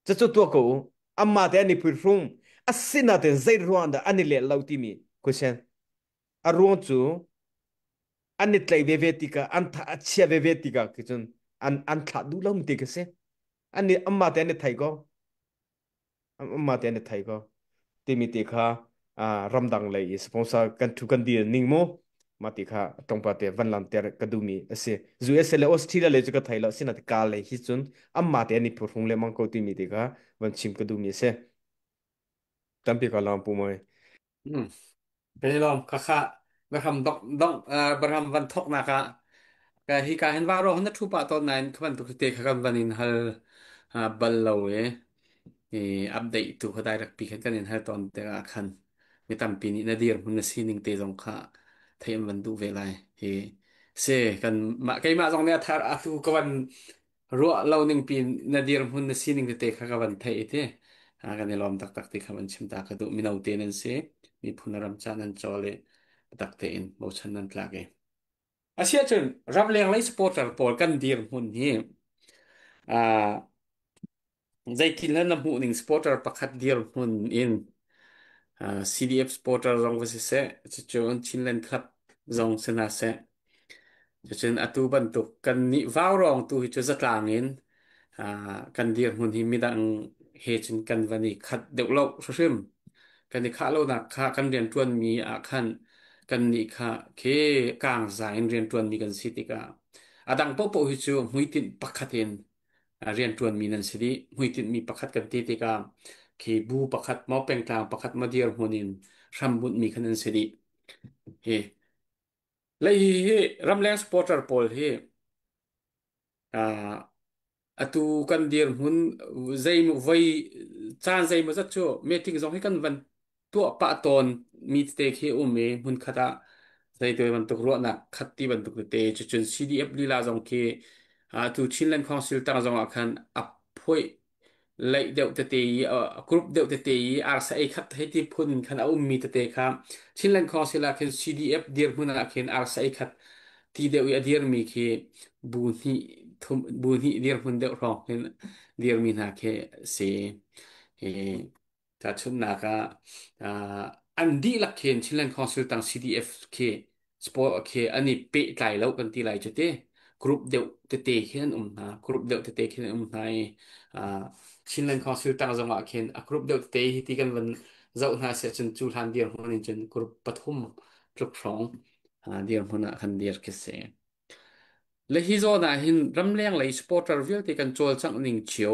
Cucu tuah ko u amma te an i phuhrum asinain zei ruang dah an i leh lo timi question a ruang cu an i tlaih veve tikah an tha a chia veve tikah khi cun an thlah duh lo ti khi si. An i amma te an i thei ko, amma te an i thei ko timi te kha ramdang lei i sponsor kan thu kan dil ning mu ma ti kha tongpa te van lam ter ka duhmi a si. USA le Australia le cu ka thei lo sina ka le hi cun amma te an i phurhung le mang ko timi te kha van chim ka duhmi a si. Tampi ka lam pu moi. Kan i lawm. Khakha Bahram dong dong Bahram van thawknak ah ka hi ka hin varo na thu pah tawn nain kha bantuk te kha kan van in hal bal lo e i update tu kha direct pi khan kan in hal tawn te ah khan mi tampi nih na dir hmun na sining te zong kha thei an van duh ve lai hi. Si kan mah keimah zong nih a thar atu ka van ruah lo ning pin na dirhmun na sining tete kha ka van theih ti. Ha kan i lawm taktak ti kha van chim ta ka duh mino te nan si miphun ram ca nan cawl i tak tein bochan nan tlak i. Asiahcun ramleng lei supporter pawl kan dirhmun hi ah zeitin hlan na hmuh ning supporter pakhat dirhmun in CDF supporter zong va siseh, cucun Chinland Club zong si hna seh. Cucun atu bantuk kan nih vaurawng tu hi cu zatlang in kan dirhmun hi midang he cun kan van i khat deuh lo hrim. Kan i khah lonak kha kan rianṭuanmi ah khan kannih kha khi kangza in rianṭuanmi kan si tikah a dang paohpaoh hi cu hmuitinh pakhat in rianṭuanmi nan si dih. Hmuitinhmi pakhat kan ti tikah khi bu pakhat maw pengtlang pakhat maw dirhmun in hrambunhmi khan an si dih. Hi lei hi hi ramleng supporter pawl hi atu kan dirhmun zei voi caan zeimawzat cu meeting zong hi kan van tuah pah tawn mi tete khi um i hmunkhat ah zeite bantuk ruahnak khat ti bantuk tete cucun CDF lila zong khi atu Chinland Council tang zong ah khan a phoih laih deuh tete i a group deuh tete i arsa ei khat hei ti phun khan a ummi tete kha Chinland Council ah khin CDF dirhmun ah khin arsa ei khat ti deuh i a dirmi khi bu hnih thum bu hnih dirhmun deuh hrawng hin dirmi hna khi si. Hi tahchunhnak ah an dihlak khin Chinland Council tang CDF khi sport khi an i pehtlai lo kan ti lai cu ti. Group deuh tete khi an um hna. Group deuh tete khi an um hna i Chinland Council tang zong ah khin a group deuh tete hi ti kan van zoh hna siah cun cu hlan dirhmun in cun group pathum tluk hrawng dirhmun ah khan dir khi si. Le hi zawn ah hin ramleng lei supporter vialte kan cawlcangh ning cio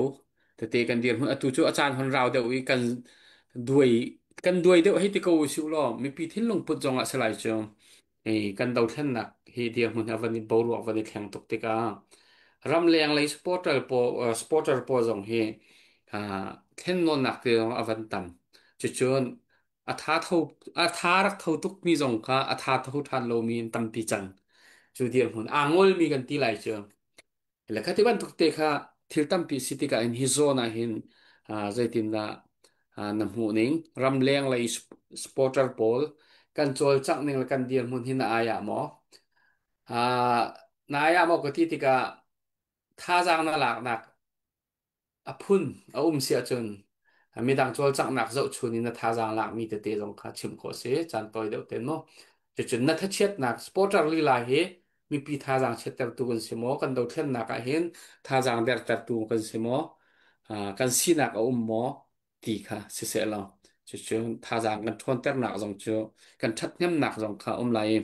tete kan dirhmun atu cu a caan hon rau deuh i duai kan duai deuh hei ti ko usih law mipi thinlung put zong ah si lai cu i kan dothlennak hi dirhmun hi a van i boruak van i thleng tuk tikah ramleng lei supporter pawl zong hi thlennawnnak te zong a van tam. Cucun a tha tho a tha rak tho tukmi zong kha a tha tho ṭhan lomi an tampi cang. Cu dirhmun aa ngolmi kan ti lai cu. Le kha ti bantuk te kha thil tampi si tikah hin hi zawn ah hin zeitindah na hmuh ning ramleng lei supporter pawl kan cawlcangh ning le kan dirhmun hi na ai ah maw? Na ai ah maw ka ti tikah thazaang na laknak a phun a um si ahcun midang cawlcanghnak zohchun in na thazaang lakmi tete zong kha chim khawh a si caan tawi deuh ten mu. Cucun na thachiatnak supporter lila hi mipi thazaang chiattertu kan si maw, kan dothlennak ah hin thazaang dertertu kan si maw, kan sinak a um maw ti kha siseh law cucun thazaang kan ṭhawnternak zong cu kan ṭhathnemnak zong kha um lai i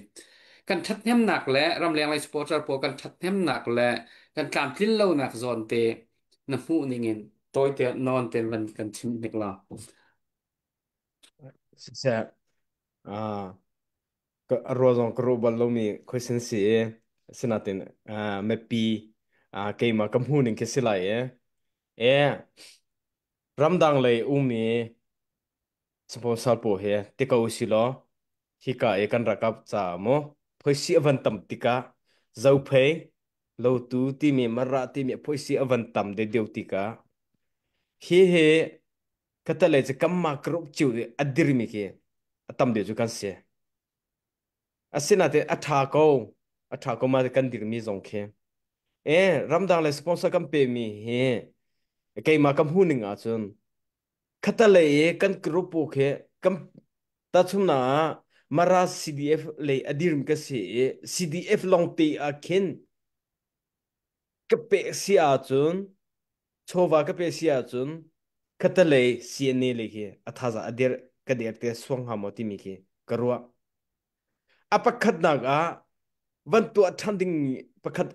kan ṭhathnemnak le ramleng lei supporter pawl kan ṭhathnemnak le kan tlamtlin lonak zawn te na hmuh ning in tawite nawn ten van kan chim hnik la. Siseh, a ruah zong ka ruah bal lomi question si i asinain mipi keimah ka hmuh ning khi si lai i e ramdang lei ummi sponsor pawl he ti ko usih law hika i kan rakap caah maw phoisi a van tam tikah zophei lotu timi mara timi phoisi a van tam deuhdeuh tikah hi hi ka tale cu kanmah group cio i a dirmi khi a tam deuh cu kan si. Asinain a ṭha ko. A ṭha ko ma kan dirmi zong khi. E ramdang le sponsor kan pemi hi keimah ka hmuh ning ahcun khatalei i kan group pu khi kan tachumna ah Mara CDF lei a dirmi ka si i CDF lawng te ah khin ka pek si ahcun chawva ka pe si ahcun khatalei CNA lei khi a thaza a der ka der te suang hnga maw timi khi ka ruah. A pakhatnak ah van tuah ṭhan ding pakhat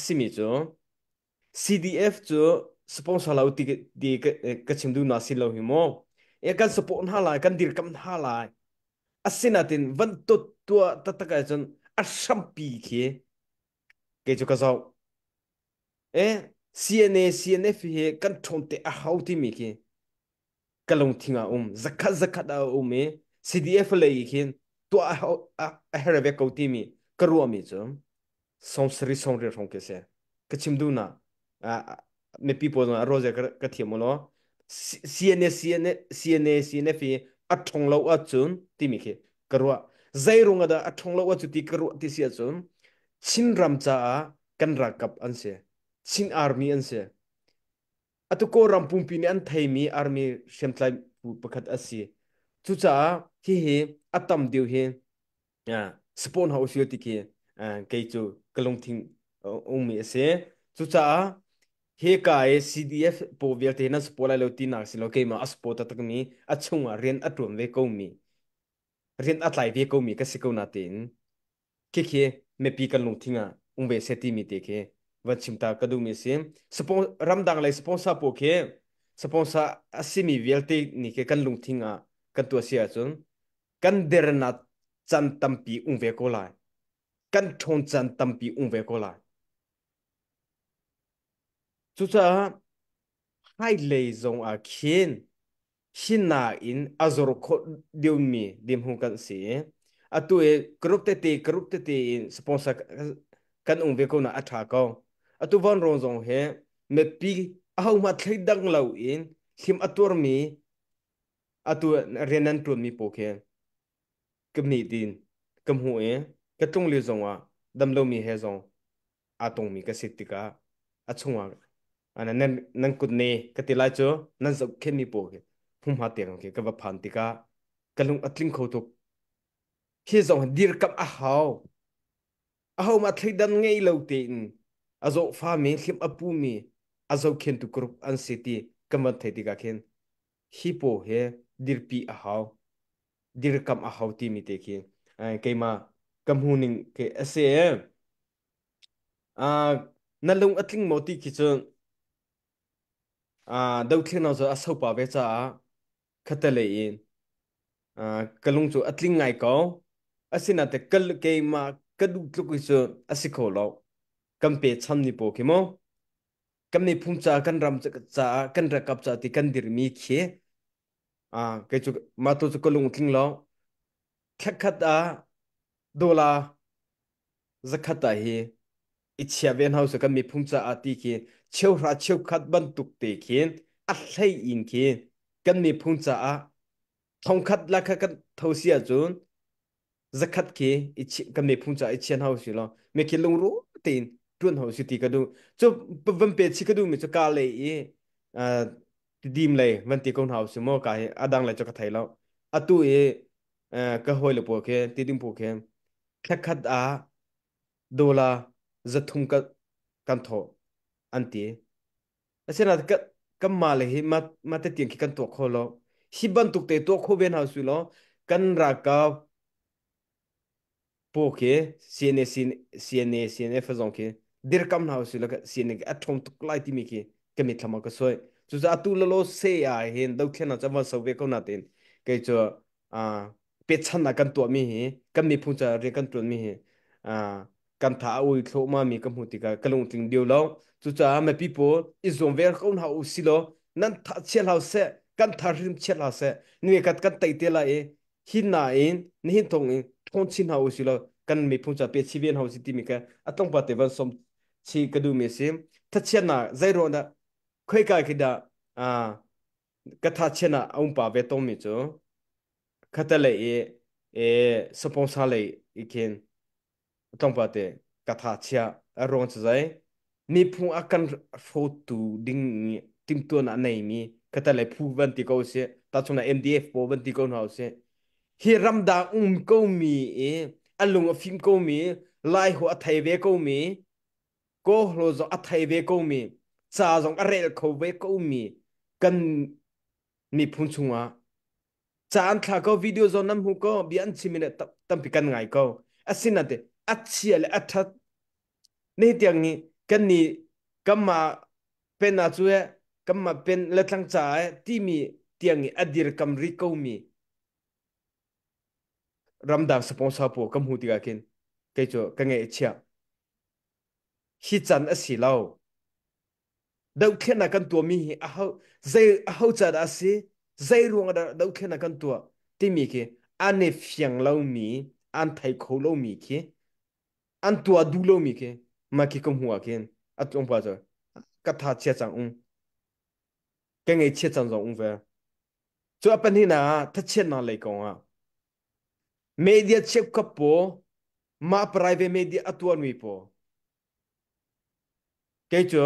simi cu CDF cu sponsor lo ti ti ka chim duh na si lo hi mu. E kan support hna lai, kan dirkamh hna lai. Asinain van tot tuah taktak ahcun a hrampi khi kei cu ka zoh. E CNA CNF hi kan ṭhawn te a hau timi khi ka lungthin ah um zakhat zakhat ah a um i CDF lei khin tuah a herh ve ko timi ka ruahmi cu. Sawmsarih 80 hrawng khi si. Ka chim duh na mipi pawl zong roze ka thiam law CNA CNA CNA CNF i a ṭhong lo ahcun timi khi ka ruah. Zei ruang ah dah a ṭhong lo ahcun ti ka ruah ti si ahcun Chinram caah kan ralkap an si. Chin Army an si. Atu Kawlram pumpi nih an theimi army hriamtlai pakhat a si. Cucaah hihi a tam deuh hi support hna usih ti khi kei cu ka lungthin ummi a si. Cucaah hi ka i CDF pawl vialte nan support lai lo tinak si lo keimah a support taktakmi a chungah rian a ṭuan ve komi rian a tlai ve komi ka si ko natein khikhi mipi kan lungthin ah um ve seh timi te khi van chim ta ka duhmi si. Ramdang lei sponsor pawl khi sponsor a simi vialte nih khi kan lungthin ah kan tuah si ahcun kan dernak can tampi um ve ko lai. Kan ṭhawn can tampi um ve ko lai. Cucaah hmailei zong ah khin Sinain a zor khawh deuhmi dirhmun kan si. Atu i group tete in sponsor kan um ve ko na a ṭha ko. Atu vanrawn zong hi mipi ahohmah thleidang loin hlim a tuarmi atu rian nan ṭuanmi pawl khi ka hmih din ka hmuh i ka tlung lio zongah damlomi he zong aa tongmi ka si tikah a chungah nan nan kut ne ka ti lai cu nan zohkhenhmi pawl khi hmunhma tiang khi ka va phan tikah ka lung a tling kho tuk. Hi zong hi dirkamh a hau. Ahohmah thleidan ngei lo tein a zawhfami hlim a pumi a zohkhentu group an si ti kan van theih tikah khin hi pawl hi dirpi a hau. Dirkamh a hau timi te khi keimah ka hmuhning khi a si. Na lung a tling maw ti khi cu dothlennak cu a sopa ve caah khattelei in ka lung cu a tling ngai ko. Asinain keimah ka duh tluk hi cu a si kho lo. Kan pechan ni pawl khi mu. Kan miphun caah kan ram caah kan ralkap caah ti kan dirmi khi kei cu mah tu cu ka lung tling lo. Thlakhat ah dollar zakhat ah hi i chia ve hna usih kan miphun caah ti khi cheuhra cheukhat bantuk te khin a hlei in khi kan miphun caah thongkhat la kha kan tho si ahcun zakhat khi kan miphun caah i chia hna usih law mi khi lungru tein tuan hna usih ti ka duh cu van pe chi ka duh mi cu ka lei i tidim lei van ti ko hna usih maw ka hi adang lei cu ka thei lo atu i ka hawi le pawl khi tidim pawl khi Thlakhat ah dollar 300 kan thawh an ti. Asinain kanmah le hi mah te tiang khi kan tuah kho lo. Hi bantuk te tuah kho ve hna usih law kan ralkap paw khi CNA CNA CNF zong khi dirkam hna usih law CNA a ṭhawng tuk lai timi khi ka mitthlam ah ka soi. Cucaah atu lalaw se ah hin dothlennak cu an van so ve ko nain kei cu pechannak kan tuahmi hi kan miphun caah rian kan ṭuanmi hi kan tha a ui thluahmah mi ka hmuh tikah ka lungtling dio lo. Cucaah mipi pawl i zuam ve ko hna u si law nan tha chia hlah seh, kan tha hrim chia hlah seh, ni kat kan tei te lai i hi nain nihin thong in ṭhawn chin hna u si law kan miphun caah pe chi ve hna u si timi kha a tlawmpal te van som chi ka duhmi a si. Thachiatnak zei ruang dah khoika khi dah ka thachian ah a um pa ve tawngmi cu khatalei i e sponsor lei i khin tlawmpal te ka tha chia a ruang cu zei miphung a kan hrawtu ding timtuan a neimi khatalei phu van ti ko si tahchunhnak MDF pawl van ti ko hna usih hi ramdang um ko mi i a lung a fim ko mi lai ho a thei ve ko mi kawhlo zong a thei ve ko mi ca zong a rel kho ve ko mi kan miphun chungah ca an thla ko video zong nan hmu ko bia an chim in tampi kan ngai ko asinate a chia le a that ne tiang ni kan ni kamma pen a cu e kamma pen le tlang ca e timi tiang i a dir kam ri ko mi ramdang sponsor pawl ka hmu tikah khin kei cu ka ngeih chia hi can a si lo. Dohthlennak kan tuahmi hi aho zei aho ca dah a si, zei ruang dah dohthlennak kan tuah timi khi an i fiang lomi, an thei kho lomi khi An tua duh lomi khi mah khi ka hmuh ah khin a tlawmpa cu ka tha chia cang um ka ngei chia cang zong um ve. Cu a pahnih ah thachiatnak lei kong ah media cheukhat pawl mah private media a tuahmi pawl kei cu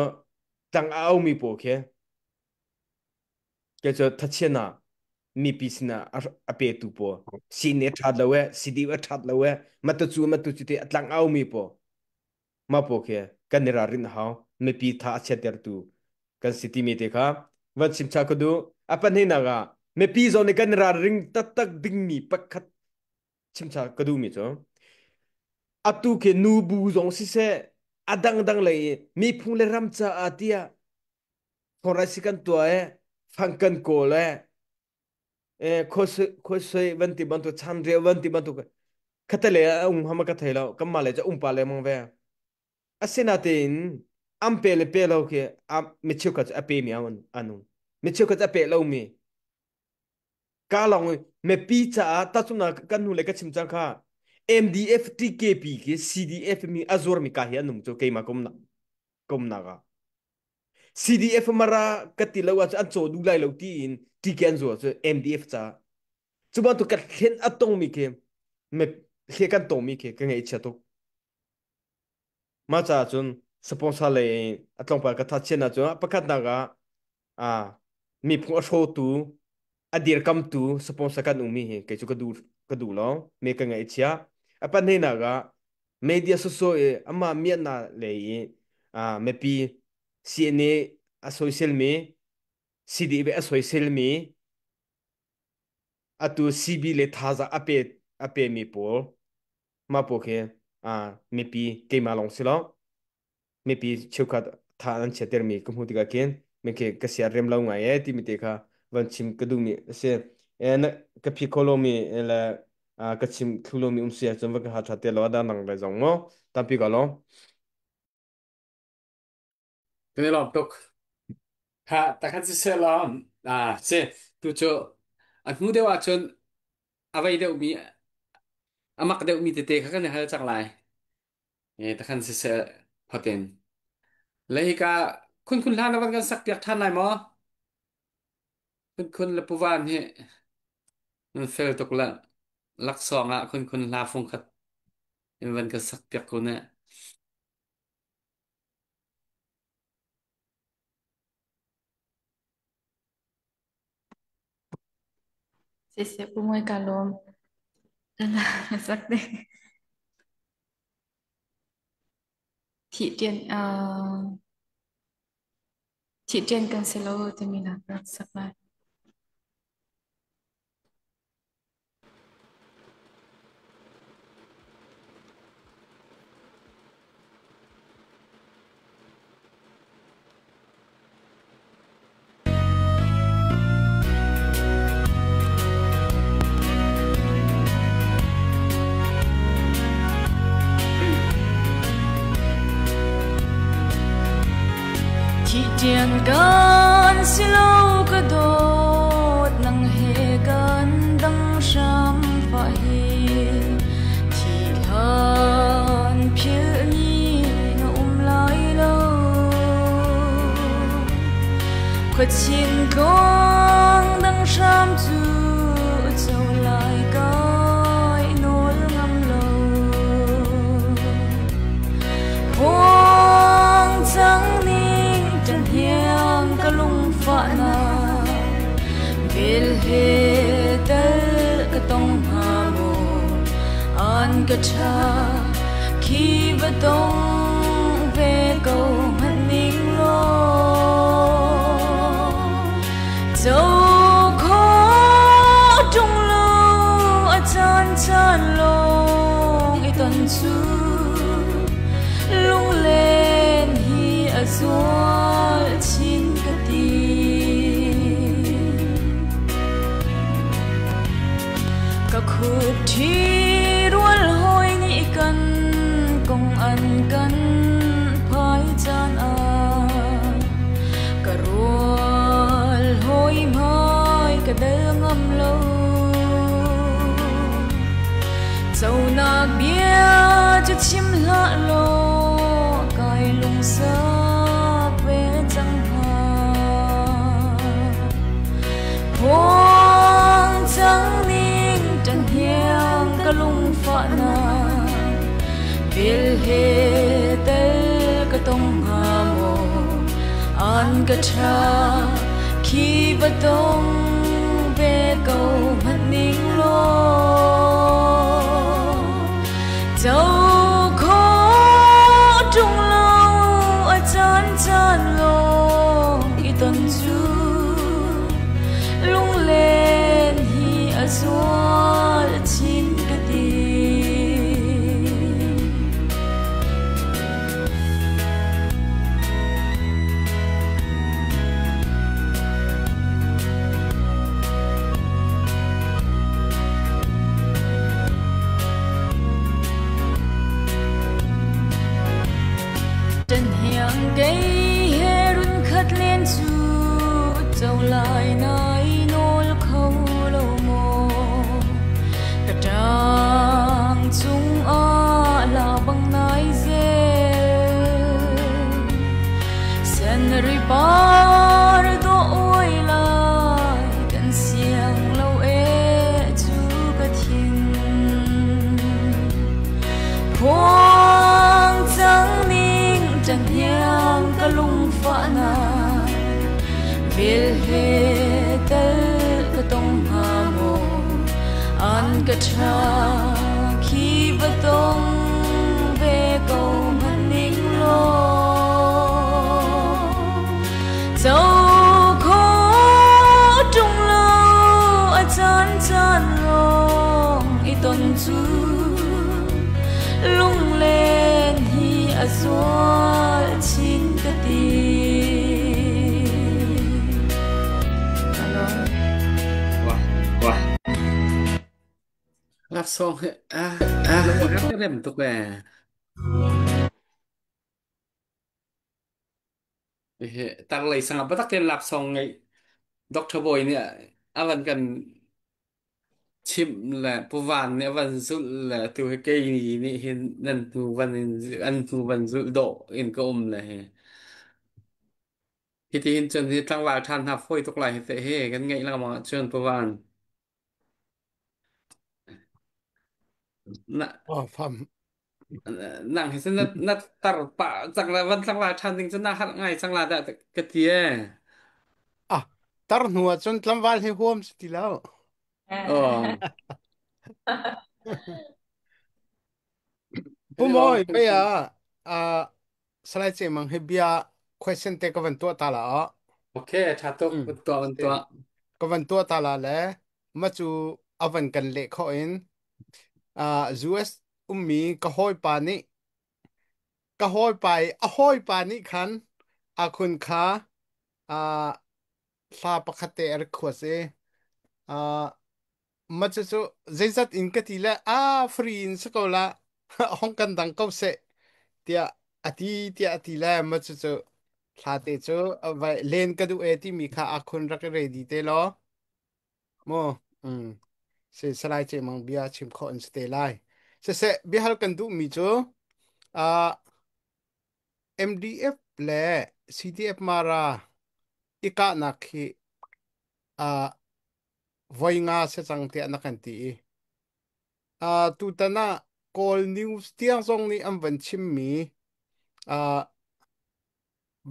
tlang a aumi pawl khi kei cu thachiatnak mipi sinah a petu pawl sini a ṭhat lo e CD a ṭhat lo e matu cu matu cu te a tlang aumi pawl mah pawl khi kan i ralrin a hau. Mipi tha a chiattertu kan si timi te kha van chim cha ka duh. A pahnihnak ah mipi zong nih kan i ralring taktak dingmi pakhat chim cha ka duhmi cu atu khi nubu zong siseh a dangdang lei i miphung le ram caah tiah thawrai kan tuah e fang kan kawl e khosoi van ti bantuk chanreu van ti bantuk khatale a um hama ka thei lo kanmah le ca umpa le mang ve. Asinain an pe le pe lo khi mi cheukhat cu a pe mi an um, mi cheukhat cu a pe lo mi ka lawng mipi caah tahchunhnak kan hnu le ka chim cang kha MDF TKP khi CDF mi a zuar mi ka hi an um cu keimah komnak ah CDF mara ka ti lo ahcun an caw duh lai lo tiin TK an zuar cu MDF caah cu bantuk ka thlen a tongmi khi hle kan tongmi khi ka ngaihchia tuk. Mah caah cun sponsor lei a tlawmpal ka thatchian ahcun pakhatnak ah ah miphung a hrawtu a dirkamtu sponsor kan ummi hi kei cu ka duh lo me ka ngaihchia. A pahnihnak ah media sawsawh i amah miatnak lei i mipi CNA a soiselmi CDF a soiselmi atu CB le thazaang a pemi pawl mah pawl khi mipi keimah lawng si lo mipi cheukhat tha an chiatermi ka hmuh tikah khin mi khi ka sia rem lo ngai e timi te kha van chim ka duhmi a si. E na ka phi kho lomi le ka chim thlu lomi um si ahcun va ka ha tha te lo a dang dang le zong mo tampi ka lo. Kan i lawm tuk. Ha takhan si seh law si tu cu a hnu deuh ahcun a vei deuhmi a mak deuhmi tete kha kan i hal cang lai. E takhan si seh hoten. Le hika khun khun hlan na van kan sak piak than lai maw? Khun khun le puvan hi nan fel tuk la laksawng ah khun khun hla fung khat in van kan sak piak ko ne. Siseh Pu Mawi ka lawm. Sak ding. Thih ṭian kan si lo timi nak rak sak lai. Thihṭian kan si lo ka dawt nang he kan dang hram fah hi thi hlan philh ni na um lai lo khuachin tluang dang hram cu co lai kai nawl ngam lo Khuang cang ning ṭahniang ka lungfahnak vel he tal ka tong hnga maw an ka ṭha khi va tong ve ko hmanh ning law co khawh ṭung lo a caan caan lawng i ton cu lunglen hi a zual chin ka ti. Ka khup ṭhi rual hawi nih kan kong an kan Vel he tel ka tong hnga maw? An ka ṭha khi va tong ve ko hmanh ning law. Co khawh ṭung lo a caan caan lawng i ton cu lunglen hi a zual chin ka ti. Ṭanhiang kei he run khat len cu co lai nai nawl kho lo maw? Ka ṭang cungah la bang nai zel. Senri par dawh uai lai kan siang lo e cu ka thin. Phuang cang ning ṭanhiang ka lungfahnak vel he tel ka tong hnga maw? An ka ṭha khi va tong ve ko hmanh ning law. Co khawh ṭung lo a caan caan lawng i ton cu lunglen hi a zual chin ka ti. Wah. Wah. Laksawng he ah lung a rem tuk e. Tar lei sanga batak ten laksawng ngai Dr. Boy nih avan kan chimh le puvan nih avan zulh le tu hi kei nih hin nan hnu van in an hnu van zulh dawh in ka um le hi. Hi ti hin cun hi tlangval ṭhan hna fawi tuk lai hi te he kan ngeih lengmang ahcun puvan. Na Oh, fam. nang hi na na tar pa cang la van tlangval ṭhan ding cu na harh ngai cang la dah ka ti e. Ah, tar hnu ah cun tlangval hi huam si ti lo. Oh. Kan i lawm Pumawi, pei hringhran. ah ah, Salai Ce Mang hi bia question te ka van tuah ta la ah. Okay, ṭha tuk. Mm. Van tuah, van Si. tuah. Ka van tuah ta la le ma cu a van kan leh kho in US ummi ka hawipa nih ka hawipa i a hawipa nih khan a khun kha hla pakhat te a request i ma cu cu zeizat in ka ti le a free in si ko la hong kan dang ko seh tiah a ti tiah a ti le ma cu cu thla te cu vai len ka duh e timi kha a khun rak i ready te law mu si salai ce mang bia chim khawh an si te lai siseh biahal kan duh mi cu MDF le CDF Mara ikahnak hi voi nga se cang tiah na kan ti i tutan ah Kawl news tiang zong nih an van chimmi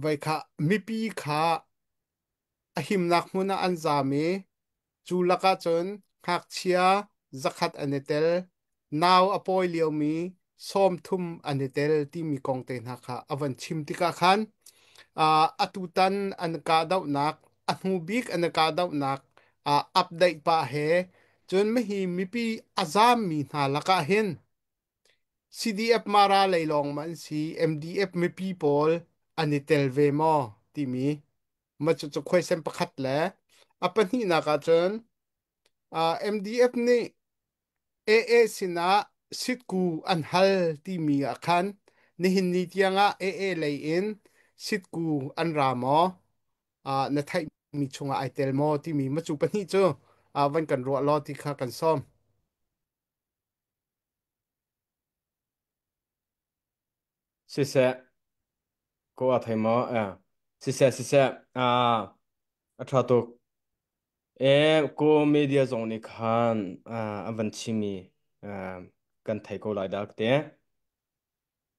voi kha mipi kha a himnak hmun ah an zaam i cu lakah cun ngakchia 100 an i tel, nau a pawi liomi 30 an i tel timi kong te hna kha a van chim tikah khan atutan an kahdohnak a hnu bik an kahdohnak update pah he cun mihi mipi a zaammi hna lakah hin CDF Mara lei lawng ma an si MDF mipi pawl an i tel ve maw timi ma cucu khuaisen pakhat le a pahnihnak ah cun MDF nih AA sinah sitku an hal timi ah khan nihin ni tiangah AA lei in sitku an ra maw na theihmi chungah ai tel maw timi macu pahnih cu van kan ruah law ti kha kan sawm. Siseh, ko a thei maw? Siseh, siseh, a ṭha tuk. E, ko media zong nih khan an van chimi kan thei ko lai dah te.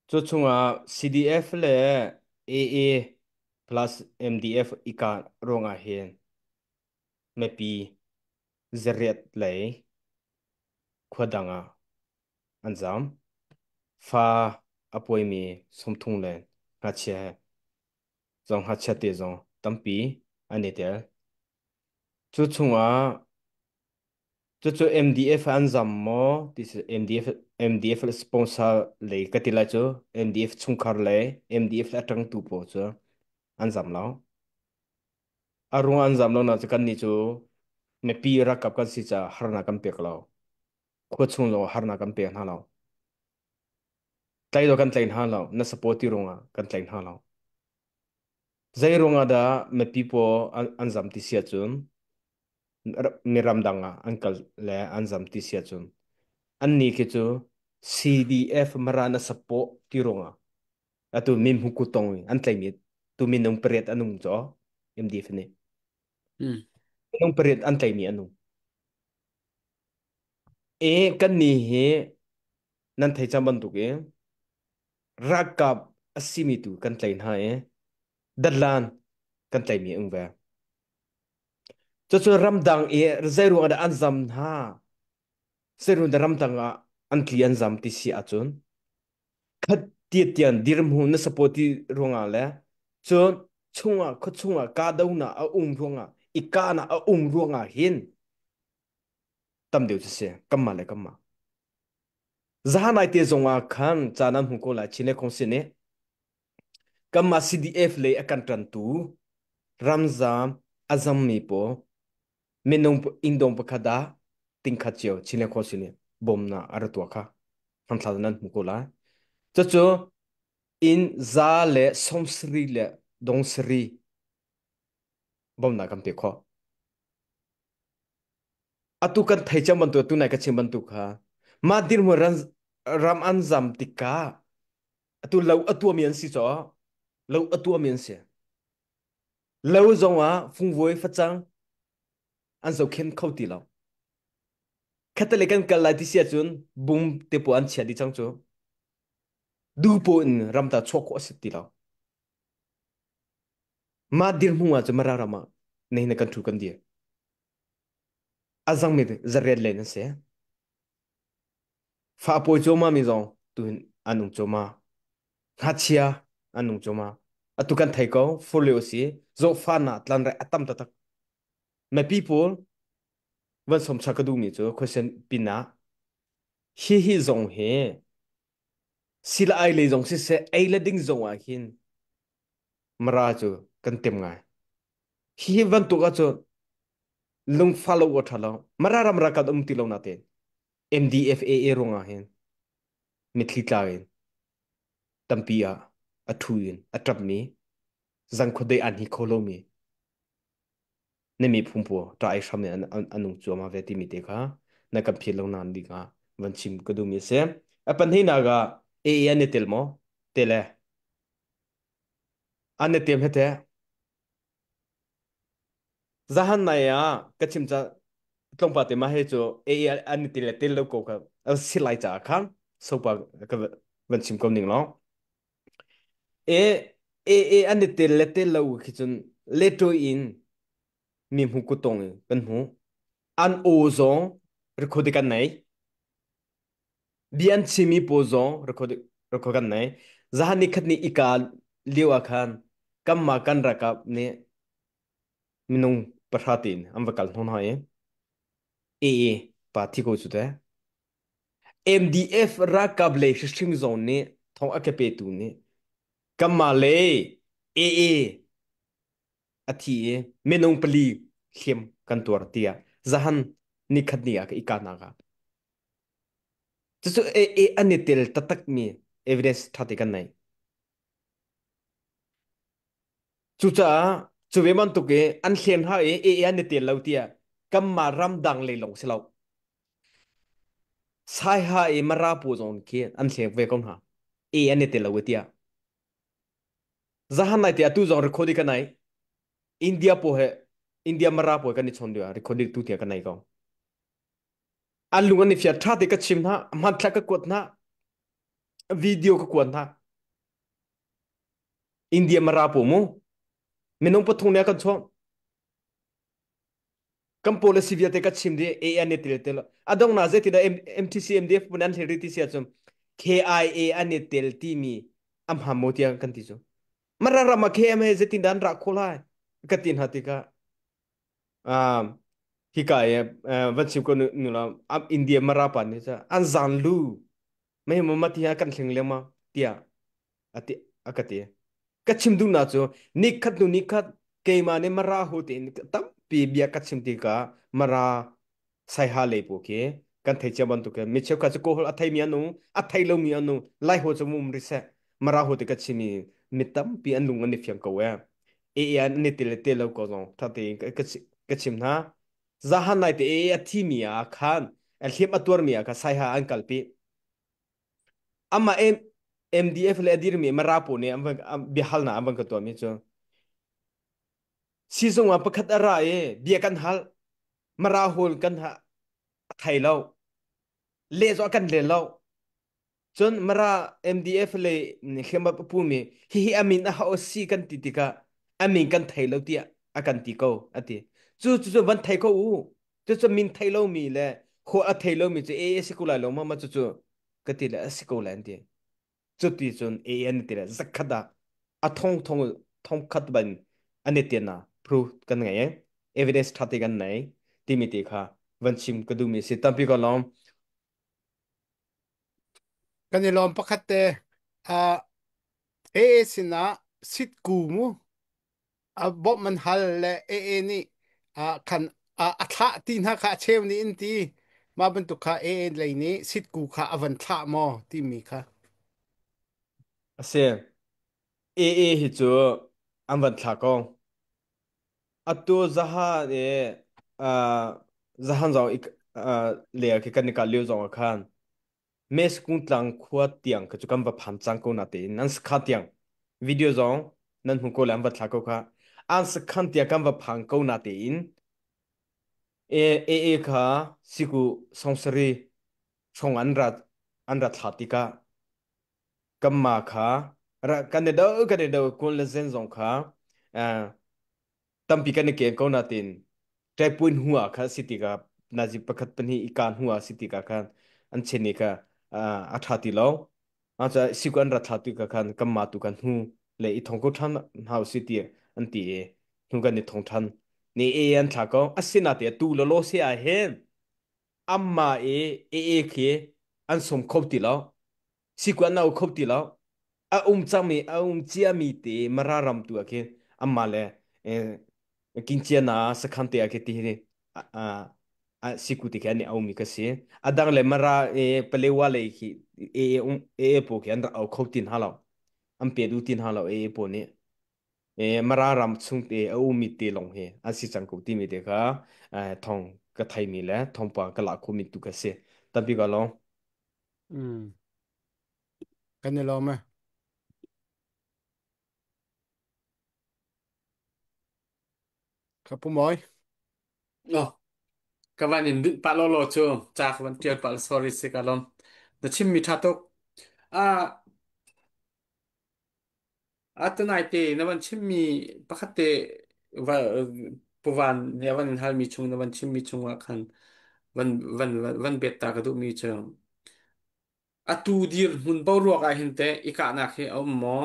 Cu chungah CDF le AA plus MDF ika ruangah hin mipi zariat lei khua dang ah an zam. Fa a puaimi 30 le ngakchia zong ngakchia te zong tampi an i tel. Cu chungah cucu MDF an zam maw ti si MDF MDF le sponsor lei ka ti lai cu MDF chungkhar le MDF le a ṭangtu pawl cu an zam lo. A ruang an zam lo na cu kannih cu mipi ralkap kan si caah harnak kan pek lo. Khua chung zong harnak kan pek hna lo. Tlai do kan tlai hna lo. Na support ti ruangah kan tlai hna lo. Zei ruangah dah mipi pawl an zam ti si ahcun mi ramdang ah an kal le an zam ti si ahcun annih khi cu CDF Mara na support ti ruangah atu min hmu tong an tlaimi tu minung pariat an um caw MDF nih minung pariat an tlaimi an um e kan ni hi nan thei cang bantuk i ralkap a simi tu kan tlai hna i datlan kan tlaimi um ve. Cucu ramdang i zeiruang dah an zam hna? Zeiruang dah ramdang ah an tli an zam ti si ahcun khat tian dirhmun na support ti ruangah le cun chungah khua chungah kahdohnak a um ruangah i kahnak a um ruangah hin tam deuh cu si kanmah le kanmah. Zahanai te zongah khan ca nan hmu ko lai Chin le Kongsi nih kanmah CDF lei a kan ṭantu ramzaam a zammi pawl minung inndawng pakhat ah tingkhat cio Chin le Khuasi nih bawmnak a ra tuah kha hmanthlak nan hmu ko lai. Cucu inn za le 70 le dong sari bawmnak kan pe khawh. Atu kan thei cang bantuk tu nai ka chim bantuk kha mah dirhmun ram an zam tikah atu lo a tuahmi an si caw lo a tuahmi an si. Lo zongah fungvuai facang an zohkhenh kho ti lo. Khattelei kan kal lai ti si ahcun bum te pawl an chia dih cang cu. Du pawl in ramta chuah khawh a si ti lo. Mah dirhmun ah cun Mara ram ah nihin kan ṭhu kan dir. A zangmi zariat len an si. Fa pawi cuahmah mi zong tuhin an um cuahmah. Ngakchia an nung cuahmah. Atu kan thei ko, fur lio a si. Zawhfahnak tlanrek a tam taktak. Mipi pawl van sawmcha ka duhmi cu question pin ah hihi zong hi sila ai lei zong siseh ei le ding zong ah hin Mara cu kan tim ngai. Hihi bantuk ahcun lungfa lo aw ṭha lo. Mara ram ra kan um ti lo natein MDFAA ruangah hin mitthli tla in tampi ah a ṭhu in a ṭapmi zangkhuadei an hi kho lomi na mi phungpu ṭa ai hram in an nung cuahmah ve timi te kha na kan phil lo nan ding ah van chim ka duhmi a si. A pahnihnak ah AA an i tel maw? Tel e. An i tem hete. Zahan nai ah ka chim ca tlawmpa te ma he cu AA an i tel le tel lo ko kha si lai caah khan sopa ka van chim ko ning law. E AA an i tel le tel lo khi cun leto in mi hmu kutong in kan hmu. An aw zong record kan nei. Bia an chimmi pawl zong record kan nei. Zahan ni khat ni ika lio ah khan kanmah kan ralkap nih minung pahra tiin an va kal hna i AA pa thi ko cu teh. MDF ralkap lei hrimhrim zong nih thong a ka petu nih kanmah le AA a thi i minung pali hliam kan tuar tiah zahan nikhat ni ah ka ikanak ah cucu AA an i tel taktakmi evidence ṭha te kan nei. Cucaah cu ve bantuk i an hlen hna i AA an i tel lo tiah kanmah ramdang lei lawng si lo. Saiha i Mara paw zong khi an hleng ve ko hna. A an i tel lo tiah. Zahan nai te atu zong recording ka nai. India po he India Mara po kan i chon dia recording tu tia ka nai ko. An lung an i fiat tha te ka chim hna, hmanthlak ka kuat hna. Video ka kuan hna. India mara po mu. Minung pathum ne kan chom. Kan policy vialte ka chim di AN ne tel tel. Adong na zeti da MTC MDF pun an thleri ti sia chum. KIA an ne tel ti mi am ham mo tiang kan ti chu. Mara rama KM he zetin dan ra kholai. Ka tin hati ka. Hika e van chim ko nu la India mara pa ni cha an zan lu mei ma ma tia kan thling le ma tia ati akati ka chim du na chu ni khat nu ni khat keima ne mara hu tin tampi bia ka chim ti ka mara sai ha le po ke kan thei cha ban tu ke mi cheu ka chu ko hol athai mi anu athai lo mi anu lai ho chu mum ri se mara hu ti ka chimi mi tampi an lung an ni fiang ko e e an ni te le te lo ko zong tha te ka chim na zahan nai te e a thi mi a khan a hliam a tuar mi a kha sai ha an kalpi ama MDF le adir mi mara po ne bihal na amang ka to mi chu si zong a pakhat ara e bia kan hal mara hol kan ha thai lo le zo kan le lo cun mara MDF le hliam pu mi hi hi amin a ha si kan ti tika amin kan thai lo tia a kan ti ko ati chu chu chu van thai ko u chu chu min thai lo mi le kho a thai lo mi chu e si ko lai lo ma ma chu chu ka ti le a si ko lai an ti chu ti cun e an ti le zakhada a thong thong thong khat ban an ti na proof kan ngai e evidence thati kan nei ti mi ti kha van chim ka du mi si tampi ko lom. Kan i lawm pakhat te AA sinah sit ku mu a bawmh man hal le AA nih khan a thlah ti hna kha a cheu nih in ti mah bantuk kha AA lei nih sit ku kha a van thlah maw timi kha. Ase AA hi cu an van thla ko atu zaha e zahan zong le khi kan i kal liu zong khan Mes kungtlang khua tiang kha cu kan va phan cang ko na tein nan sakha tiang video zong nan hmu ko le an va thla ko kha an sakhan tiang kan va phang ko na tein e e e kha siku songsari chong an rat thla tikah kamma kha ra kan do kan do kun le zen zong kha tampi kan i ken ko natin ṭaipuin hua kha si tikah nazi pakhat pahnih i kaan hua si tikah khan an chen i kha a ṭha ti lo. Aca siku an ra thla tu ka khan kamma tu kan hnu le i thong ko ṭhan hau si ti an ti i hnu kan i thong ṭhan. Ni e an thla ko asinate tu lo lo se ah hin amma e e e khi an som kho ti lo. Siku an au kho ti lo. A um cangmi a um ciami te Mara ram tu ah khin amah le Kinciana sakhan te ah khi ti hi siku ti khi an i aumi ka si. A dang le Mara Palewa lei khi e e po khi an rak au kho tin ha lo. An pe du tin ha lo e po nih. Mara ram chung te a ummi te lawng hi an si cang ko timi te kha thong ka theimi le thawngpang ka lak khomi tu ka si. Tampi ka lawng. Kan i lawm e. Ka pu mawi. Oh, ka van in dinh pah lawlaw cu ca ka van ṭial pah sorry si ka lawm. Na chimmi ṭha tuk. Ah, Atunai te na van chimmi pakhat te va puvan ne van in halmi chung na van chimmi chungah khan van van van bet ta ka duhmi cu atu dir hmun boruak ah hin teh i kahnak hi a um maw?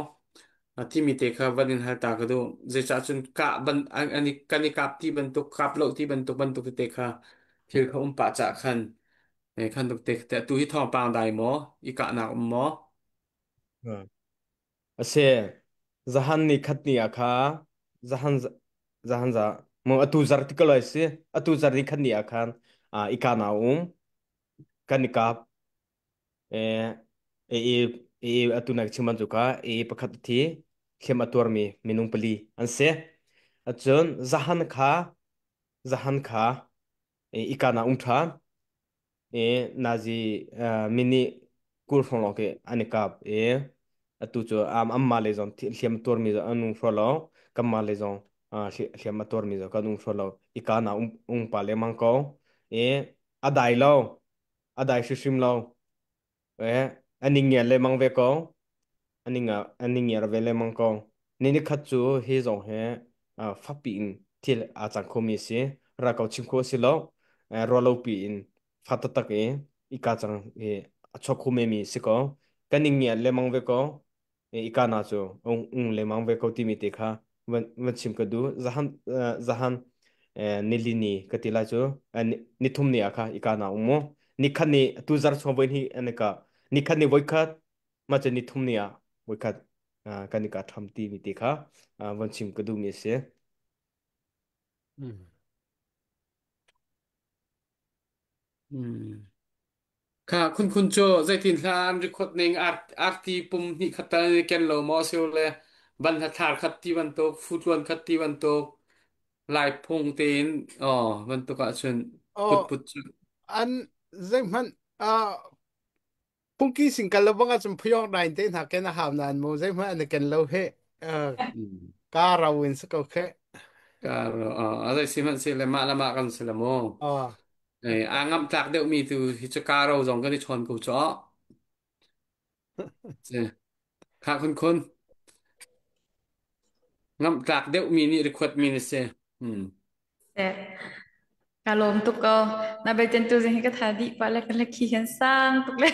Timi te kha van in hal ta ka duh. Zeicah cun kah ban an i kan i kap ti bantuk kap lo ti bantuk bantuk tete kha thil kha um pah cah khan khan tuk te te atu hi thawngpang dai maw? I kahnak um maw? A si. Zahan ni khat ni ah kha zahan zahan za mu atu zar ti ko lai si atu zar ni khat ni ah khan i ka na um kan i kap e e e atu nak chim bantuk ka e pakhat thi thlem a tuarmi minung pali an si. Acun zahan kha i ka na um tha i nazi minute 20 hrawng lawng khi an i kap i atu cu anmah lei zong hliam a tuarmi zong an um hraw lo kanmah lei zong hliam a tuarmi zong kan um hraw lo i kaan ah um pa lengmang ko i a dai lo a dai hrimhrim lo. An i ngiat lengmang ve ko. An i ngiar ve lengmang ko. Ni nikhat cu hi zong hi fakpi in thil aa cang khomi a si. Ralkap chim khawh a si lo. Ruahlopi in fa taktak i i ka cang i a chuak kho menmi a si ko. Kan i ngiat lengmang ve ko. I ka na cu ung lengmang ve ko timi te kha van chim ka duh. Zahan nilini ka ti lai cu nithum ni ah kha i ka na um mu. Nikhat ni tu zar chung voi hnih an i ka. Nikhat ni voikhat mah cu nithum ni ah voikhat kan i ka ṭham timi te kha van chim ka duhmi a si. Hmm. Hmm. Kha khun khun cu zeitin hla an record ning arti pum hnih khat tal ken lo maw sio le ban hla thlar khat ti bantuk futluan khat ti bantuk lai phung tein oh bantuk ahcun Oh, put put cu an zeihmanh phungki sing kal lo bang ahcun phuyok nain te hna ken a hau nain mu zeihmanh an i ken lo he. Hmm. Ka rau in si ko khe. Kar azai sihmanhsehlaw mah le mah kan si la mu. Ah, Ei, aa ngamh tlak deuhmi tu hi cu karo zong kan i chawn ko cu. Kha khun khun ngamh tlak deuhmi nih record mi na si. Hmm. Ka lawm tuk ko. Na belten tu zing hi ka tha dih pa le ka la khi hian sang tuk le.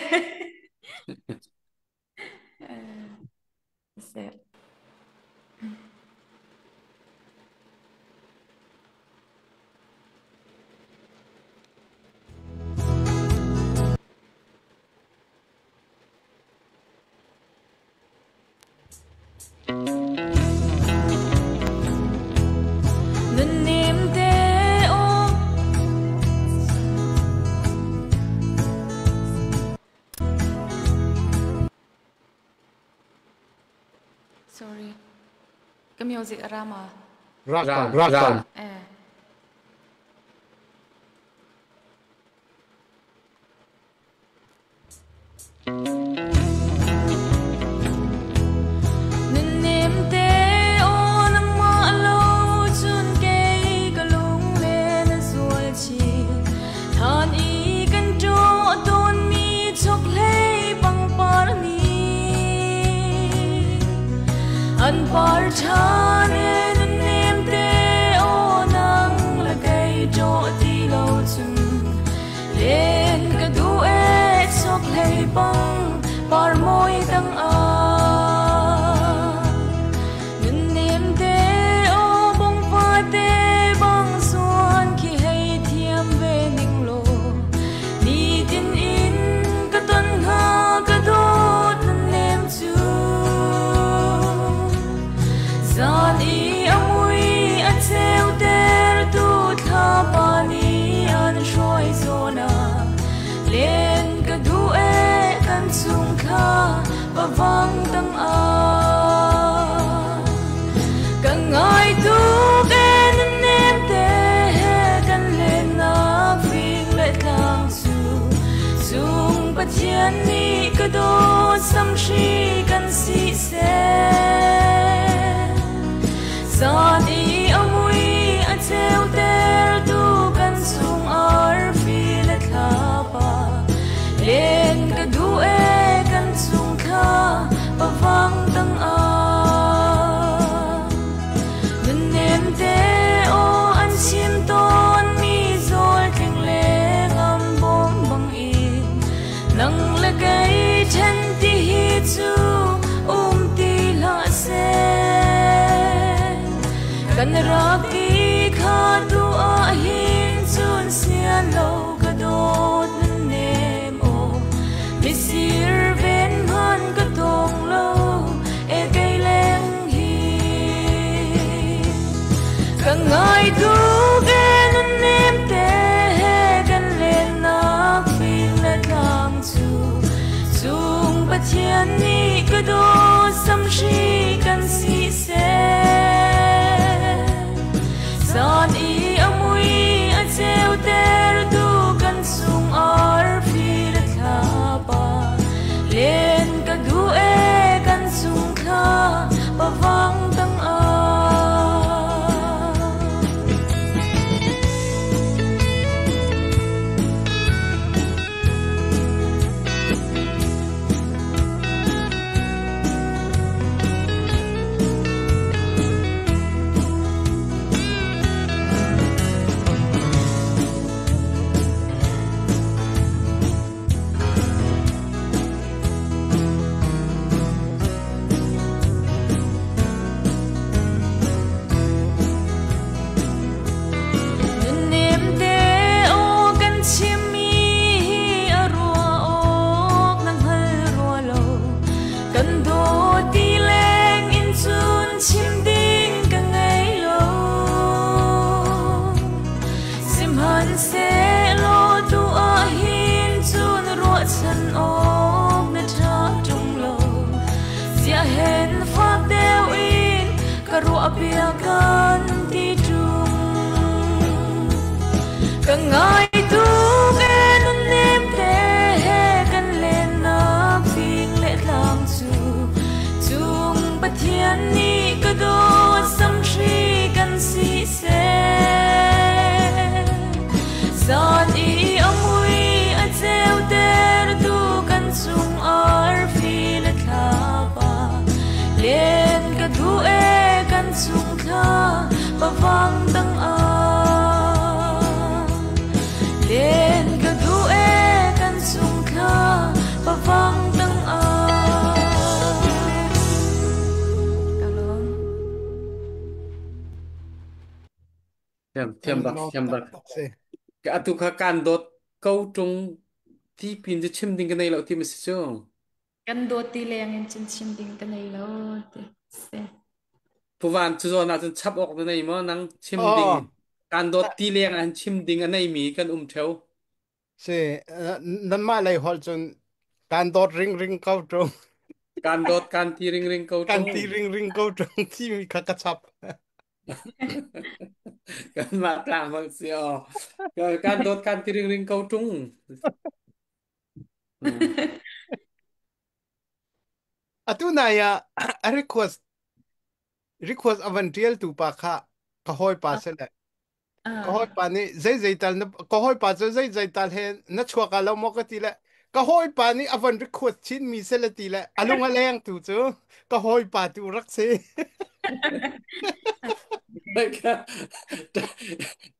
Seh. Nunnem te aw. Sorry. Ka music a rama. Rak ko. Ra. Rak ko. Eh. Nunnem te aw nangmah lo cun kei ka lunglen a zual chin. Than i kan ṭawh tawnmi chokhlei pangpar nih an par ṭhan e nunnem te aw nang le kei ṭawh ti lo cun len ka duh e chokhlei pang par mawi tang ah. Nunnem te aw bong pa te bang suan khi hei thiam ve ning law nitin in ka ton hnga ka dawt nunnem cu. Zan i a mui a ceuter tu thlapa nih an hruai zawn ah len ka duh e kan chung thla pavang tang ah. Ka ngai tuk e nunnem te he kan lennak fing le tlang cu cung Pathian nih ka dawt samhri kan si seh. Zan i a mui a ceuter tu kan chung arfi le thlapa len ka duh e kan chung thla pavang tang ah. Nunnem te aw an chim tawn mi zawl tling le ngam bawm bang in nang le kei then ti hi cu um ti hlah seh. Kan rak ti kha tu ah hin cun sian lo ka dawt nunnem aw misir ven hman ka tong lo e kei leng hi. Ka ngai tuk e nunnem te he kan lennak fing le tlang cu cung Pathian nih ka dawt samhri kan si seh. Zan i a mui a ceuter tu kan chung arfi le thlapa len ka duh e kan chung thla pavang tang ah. kan ti ṭung. Ka ngai tuk e nun nem te he kan lennak fing le tlang cu cung Pathian nih ka dawt samhri kan si seh. Zan i a mui a ceuter tu kan cung arfi le thlapa len ka duh e kan chung thla pavang dang ah len ka duh e kan chung thla pavang dang ah Ka lawm. Thiam Kan thiam bak lawm thiam bak. taktak si. Ka atu kha kan dawt ko tung ti pin cu chim ding ka nei lo ti ma si cu. Kan dawt ti leng in cun chim ding ka nei lo ti si. Puvan cu zawn ah cun chap awk na nei maw nang chim ding Oh, kan dawt ti leng ah hin chim ding a nei mi kan um theo. si nanmah lei holh cun kan dawt ring ring ko ṭung Kan dawt kan ti ring ring ko kan tung. ti ring ring ko ṭung timi kha ka chap. Kan mah tlang bang si aw. Kan dawt kan ti ring ring ko tung. Hmm. Atu nai ah a request a van ṭial tu pa kha ka hawipa si le ka Ah. hawipa nih zei tal na ka hawipa cu zei tal he na chuak ah lo maw ka ti le ka hawipa nih a van request chin mi se le ti le a lung a leng tu cu ka hawipa tu rak si.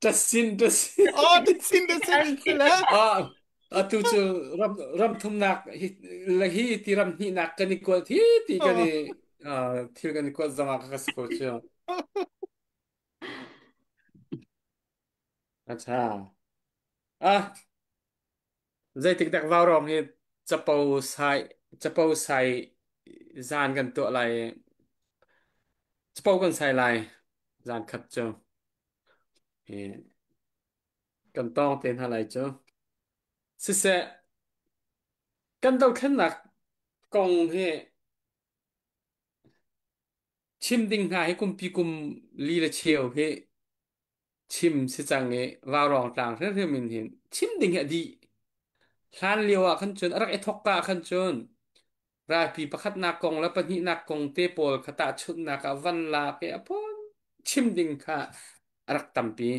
Tasin tasin. Oh, sin sin sin le. Ah, atu cu ram ram thumnak hi le hi ti ram hnihnak kan i kuat hi ti kan Oh. i thil kan i kuat zong ah ka si ko cu. Acha. Ah, zeitik dak vau rong hi capo sai capo sai zan kan tuah lai. Capo kan sai lai zan khat cu. Hi kan tong te hna lai cu. Siseh kan dothlennak kong hi chim ding hna hi kumpi kum li le cheu hi chim si cang i vaurawng tlang hrimhrim in hin chim ding hi a dih. Hlan lio ah khan cun a rak i thawk ka ah khan cun ralpi pakhatnak kong le pahnihnak kong te pawl kha tahchunhnak ah van lak i a phun chim ding kha a rak tampi.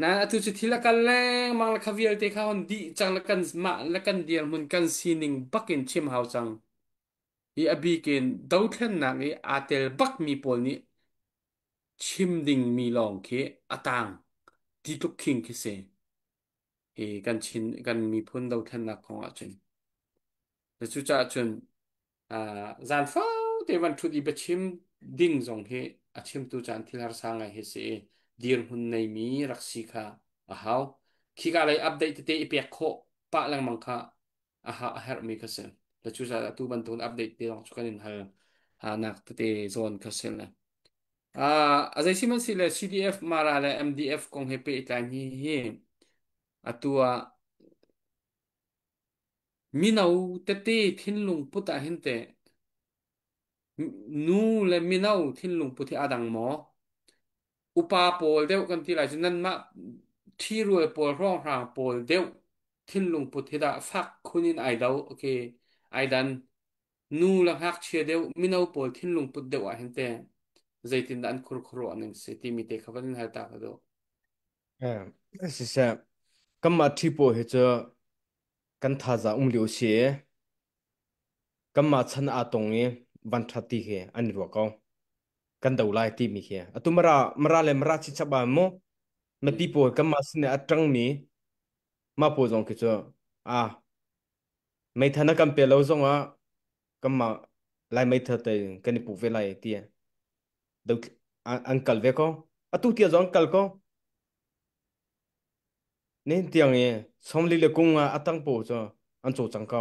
Na atu cu thil a kal lengmang le kha vialte kha hon dih cang le kan mah le kan dirhmun kan sining bakin chim hau cang. Hi a bik in dothlennak i aa tel bakmi pawl nih chim dingmi lawng khi a tang ti tluk khing khi si. Hi kan Chin kan miphun dothlennak kong ahcun. Cucaah cun zan faute van ṭhut i biachim ding zong hi a chimtu caan thil harsa ngai hi si i dirhmun neimi rak si kha a hau. Khika lei update tete i pek khawh pah lengmang kha a ha a herhmi kha si. Le cucaah atu bantukin update te zong cu kan in hal nak tete zawn kha si le. A zei sihmanhsehlaw CDF Mara le MDF kong he pehtlai hi hi atu ah mino tete thinlung put ah hin teh nu le mino thinlung put hi aa dang maw? Upa pawl deuh kan ti lai cu nanmah ṭhirual pawl hrawnghrang pawl deuh thinlung put hi dah fak khun in ai do okay ai dan nu le ngakchia deuh mino pawl thinlung put deuh ah hin teh zeitindah an khurkhuruah ning si timi te kha van in hal ta ka duh. Siseh kanmah ṭhi pawl hi cu kan thazaang um lio si i kanmah chan aa tong i vanṭhat ti khi an i ruah ko. Kan do lai timi khi. Atu Mara Mara le Mara chichap ah mu mipi pawl kanmah sin i a ṭangmi mah pawl zong khi cu a meithal na kan pe lo zongah kanmah Lai meithal te kan i puh ve lai ti do an kal ve ko. Atu tiang zong an kal ko. Nihin tiang i sawmli le kung ah a tang pawl cu an cawlcang ko.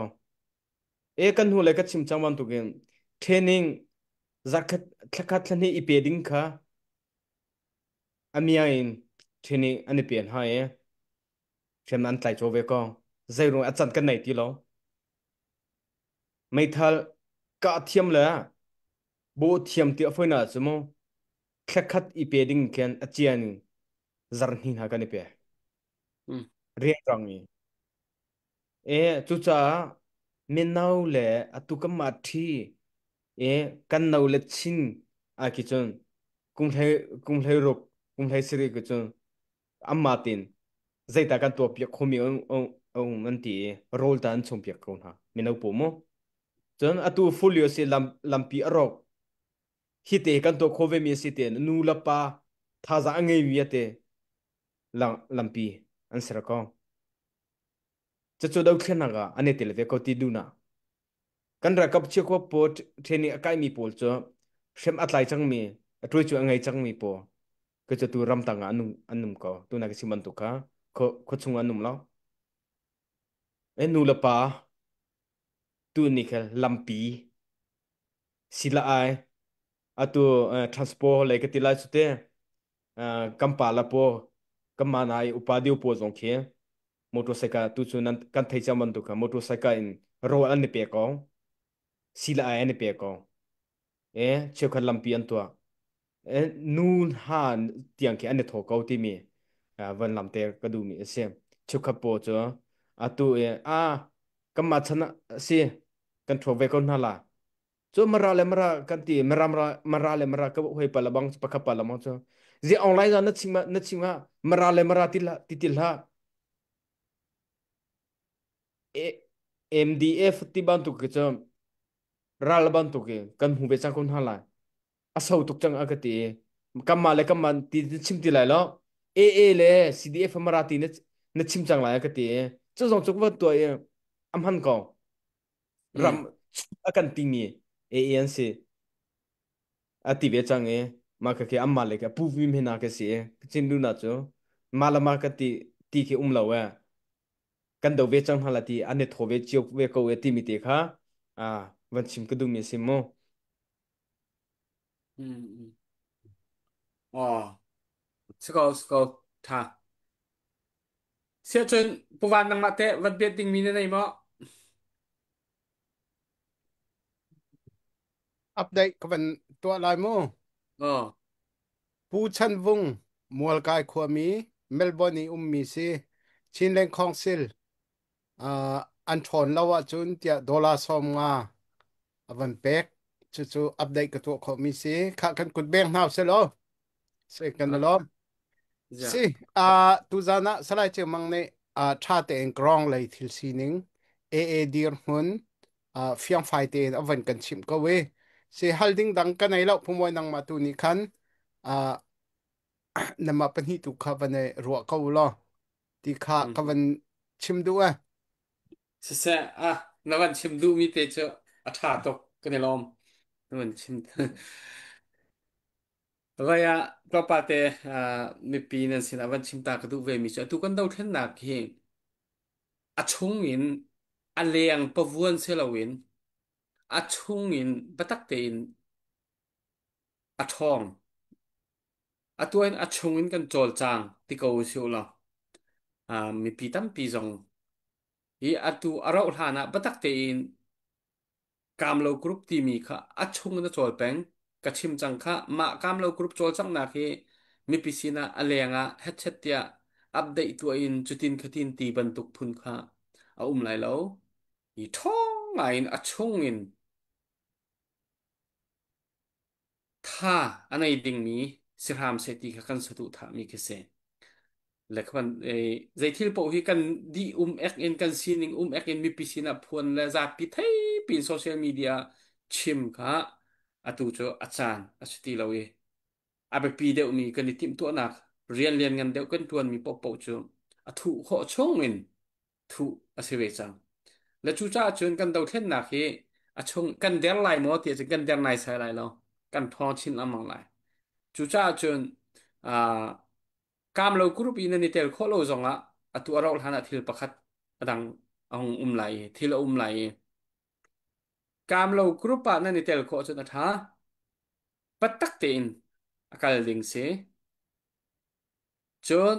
E kan hnu le ka chim cang bantukin training zarkhat thlakhat thlahnih i pe ding kha a mia in training an i pe hna i hriam an tlai caw ve ko. Zeiruang a can kan nei ti lo. Meithal kah thiam le bawh thiam ti a foi na cu mu. Thlakhat i pe ding khin a cian zarhni hna kan i pe. Rianrang i. E cucaah mino le atu kan mah ṭhi e kan no le chin a khi cun kum hlei ruk kum hlei sarih khi cun amma tin zeita kan tuah piak khomi um an ti i rawl ta an chung piak ko hna mino paw mu. Cun atu fulio si lam lampi a rawk hi te kan tuah kho ve mi si te nu le pa thazaang a ngei mi ate lampi an ser ko. Cucu dothlennak ah an i tel ve ko ti duhnak. Kan ralkap chiakhua pawl training a kaimi pawl cu hrem a tlai cangmi, a ṭuai cu a ngei cangmi pawl ka cu tu ramtang ah an um ko. Tuna ka chim bantuk kha khuachung an um lo. E nu le pa tu ni khel lampi sila ai atu transport lei ka ti lai cu te kan pa la po kan ma nai upa deu po zong khi motorcycle tu cu nan kan thei cang bantuk kha motorcycle in rawl an i pe ko, sila ai an i pe ko e cheukhat lampi an tuah e nu ha tiang khi an i thaw ko timi van lam te ka duh mi a si. Cheukhat po cu atu e a kan mah chan si kan tho ve ko hna la cu mara le mara kan ti mara mara mara le mara ka hoi pa labang pakhat pa lamang cu zi online na chim na chim mara le mara ti la ti til ha MDF ti bantuk ke cu ral bantuk ke kan hu ve chang kon ha lai a so tuk chang a ka ti kamma le kamma ti chim ti lai lo AA le CDF mara ti na chim chang lai ka ti cu zong cuk va tua i am han ko ram a kan timi AANC a ti ve cang i ma ka khi amma le ka pu vim hina ka si chin lu na cu ma la ma ka ti ti khi um lo e kan do ve cang hna la ti an i tho ve cio ve ko e ti mi te kha a van chim ka duh mi sim mu. Oh siko siko tha sia cun puvan nangmah te van bet ding mi na nei maw? Update ka van tuah lai mu. Oh. Pu Chan Vung, Mualkai khuami, Melbourne i ummi si, Chinland Council an ṭhawn lo ahcun tiah dollar 50 a van pek. Cucu update ka tuah khawhmi si. Khah kan kut beng hna usih law. Si kan i lawm. Si, tuzan ah Salai Ceu Mang nih ṭha tein Krong lei thil sining AA dirhmun fiangfai tein a van kan chimh ko i si hal ding dang ka nei lo phumawi nangmah tu nih khan namah pahnih tu kha van i ruah ko law ti kha ka van chim duh e. Siseh, ah, na van chim duhmi te cu a ṭha tuk kan i lawm. Na van chim. Vai ah tlawmpal te mipi nan sinah van chim ta ka duh ve mi cu atu kan dothlennak hi a chung in a leng pavuan si loin a chung in biatak tein a ṭhawng. Atu in a chung in kan cawlcang ti ko usih law mipi tampi zong hi atu a rauh hlan ah biatak tein Kamlo Group timi kha a chung in a cawl peng. Ka chim cang kha mah Kamlo Group cawlcanghnak hi mipi sinah a leng ah hetchet tiah update tuah in cutin khatin ti bantuk phun kha a um lai lo. I ṭhawng ngai in a chung in tha a nei dingmi si hram seh ti kha kan saduhthahmi khi si. Le khaban zei thil paoh hi kan dih um ek in kan sining um ek in mipi sinah phuan le zapi thei pin social media chim kha atu cu a caan a si ti lo i a biapi deuhmi kan i timhtuahnak rian lian ngan deuh kan tuanmi paohpaoh cu a thuh khawh chung in thuh a si ve cang. Le cucaah cun kan dothlennak hi a chung kan der lai maw ti ahcun kan der naisai lai lo. Kan ṭhawng chin lengmang lai. Cucaah cun kaamlo group i nan i tel khawh lo zongah atu a rauh hlan ah thil pakhat a dang a hung um lai i thil a um lai i kaamlo group ah nan i tel khawh cun a ṭha. Pattak tein a kal ding si. Cun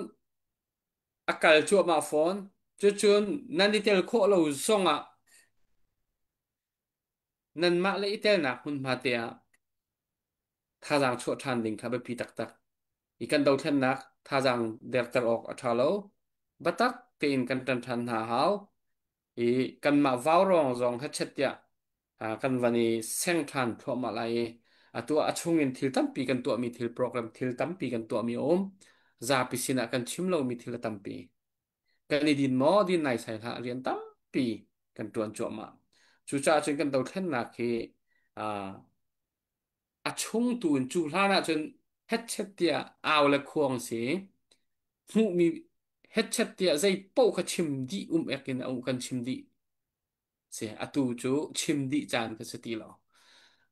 a kal cuahmah fawn. Cucun nan i tel khawh lo zongah nanmah le i telnak hmunhma te ah Thazaang chuah ṭhan ding kha biapi taktak. I kan dothlennak thazaang derter awk a ṭha lo. Biatak tein kan ṭan ṭhan hna hau. I kanmah vaurawng zong hechet tiah kan van i seng ṭhan thluahmah lai i atu ah a chungin thil tampi kan tuahmi thil program thil tampi kan tuahmi a um. Zapi sinah kan chim lomi thil a tampi. Kan i din maw din nai sai hlah rian tampi kan ṭuan cuahmah. Cucaah cun kan dothlennak hi a chung tu in cu hlan ahcun hetchet tiah au le khuang si hmuhmi hetchet tiah zei paoh kha chim dih um ek in a um kan chim dih si atu cu chim dih caan kha si ti lo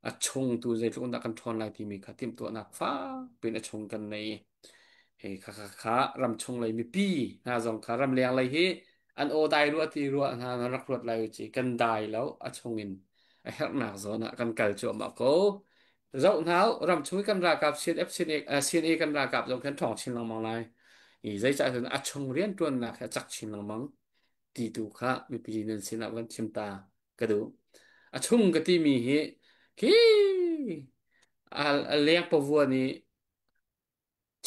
a chung tu zeitluk in dah kan ṭhawn lai timi kha timhtuahnak fak piin a chung kan nei hei kha kha kha ram chung lei mipi hna zong kha ram leng lei hi an aw dai rua ti rua hna na rak ruat lai u ci kan dai lo a chung in a herhnak zawn ah kan kal cuahmah ko. Zoh hna u, ramchung i kan ralkap CNF, CNA, CNA kan ralkap zong khan ṭhawng chin lengmang lai. I zeicah cun a chung rianṭuannak hi a cak chin lengmang ti tu kha mipi nan sinah van chim ta ka duh. A chung ka timi hi khi a leng pavuan i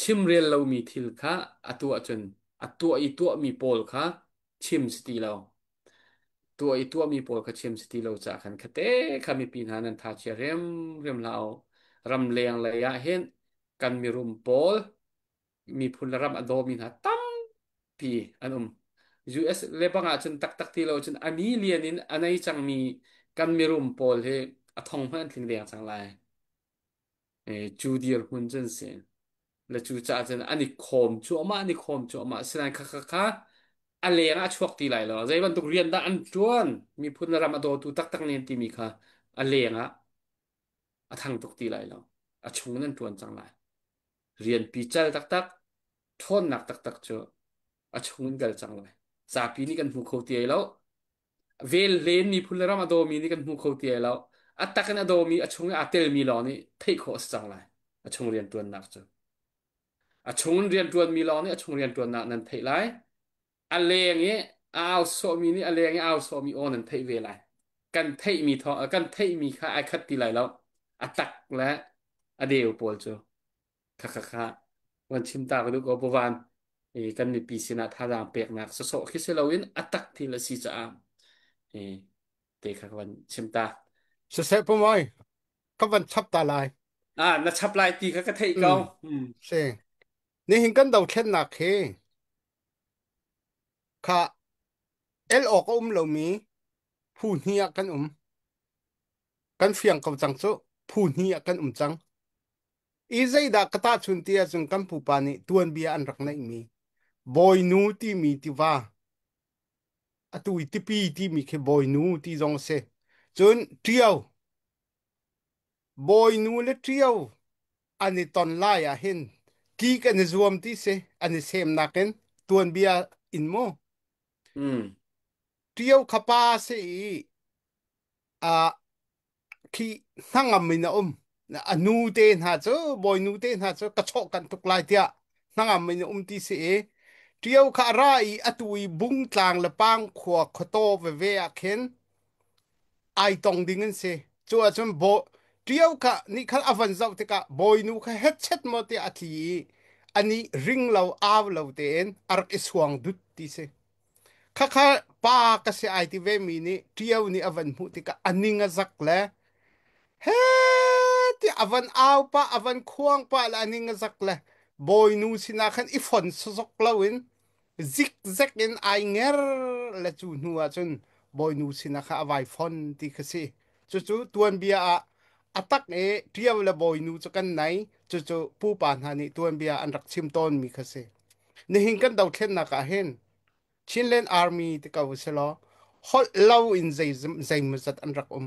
chimrel lomi thil kha a tuah cun a tuah i tuahmi pawl kha chim si ti lo. Tuah i tuahmi pawl kha chim si ti lo caah khan khate kha mipi hna nan tha chia hrimhrim hlah u. Ramleng lei ah hin kan mirum pawl miphun le ram a dawmi hna tampi an um. US le bang ah cun taktak ti lo cun a million in a nei cangmi kan mirum pawl hi a thong hmanh an tling deng cang lai. Cu dirhmun cun si. Le cu caah cun an i khawm cuahmah an i khawm cuahmah sinain kha kha kha a leng ah a chuak ti lai lo zei bantuk rian dah an ṭuan miphun le ram a dawtu taktak nih an timi kha a leng ah a thang tuk ti lai lo a chung in an ṭuan cang lai rian pical taktak ṭhawnnak taktak cu a chung in kal cang lai zapi nih kan hmu kho ti ai lo vel len miphun le ram a dawmi nih kan hmu kho ti ai lo a tak in a dawmi a chung i aa telmi lawng nih theih khawh a si cang lai a chung rianṭuannak cu a chung in rianṭuanmi lawng nih a chung rianṭuannak nan theih lai a leng i a au sawhmi nih a leng i au sawhmi aw nan theih ve lai kan theihmi thawng kan theihmi kha ai khat ti lai lo a tak le a deu pawl cu Kha kha kha van chim ta ka duh ko Pavan i kan mipi sinah thazaang peknak sawsawh khi si loin a tak thil a si caah i te kha ka van chim ta. Siseh pumoi ka van chap ta lai. Ah na chap lai ti kha ka theih ko. Mm. Si. Nihin kan dothlennak hi kha el awk a um lomi phu hnih ah kan um. Kan fiang ko cang cu phu hnih ah kan um cang. I zeidah ka tahchun ti ahcun kan pupa nih tuanbia an rak neihmi Bawinu timi tiva atu i tipi timi khi Bawinu ti zong a si. Cun ṭio Bawinu le ṭio an i ton lai ah hin tlik an i zuam ti si an i semnak in tuanbia in mu ṭio kha pa si i khi hnangam in a um a nu te hna cu bawinu te hna cu ka chawh kan tuk lai tiah hnangam in a um ti si i ṭio kha a ra i atu i bungtlang le pang khua khuataw veve ah khin ai tong ding an si cu ahcun bo ṭio kha nih khan a van zoh tikah bawinu kha hetchet maw tiah a tli i ani ring lo au lo tein a rak i suang dut ti si Khakha pa ka si ai ti ve mi nih ṭio nih a van hmuh tikah a ning a zak le he ti a van au pah a van khuang pah le a ning a zak le bawinu sinah khan i fon sawsawk loin zikzek in ai nger le cu hnu ah cun bawinu sinah kha a vai fon ti kha si cucu tuanbia ah a tak i ṭio le bawinu cu kan nei cucu pupa hna nih tuanbia an rak chim tawnmi kha si nihin kan dothlennak ah hin Chinland Army ti ko selaw holh lo in zei zeimawzat an rak um.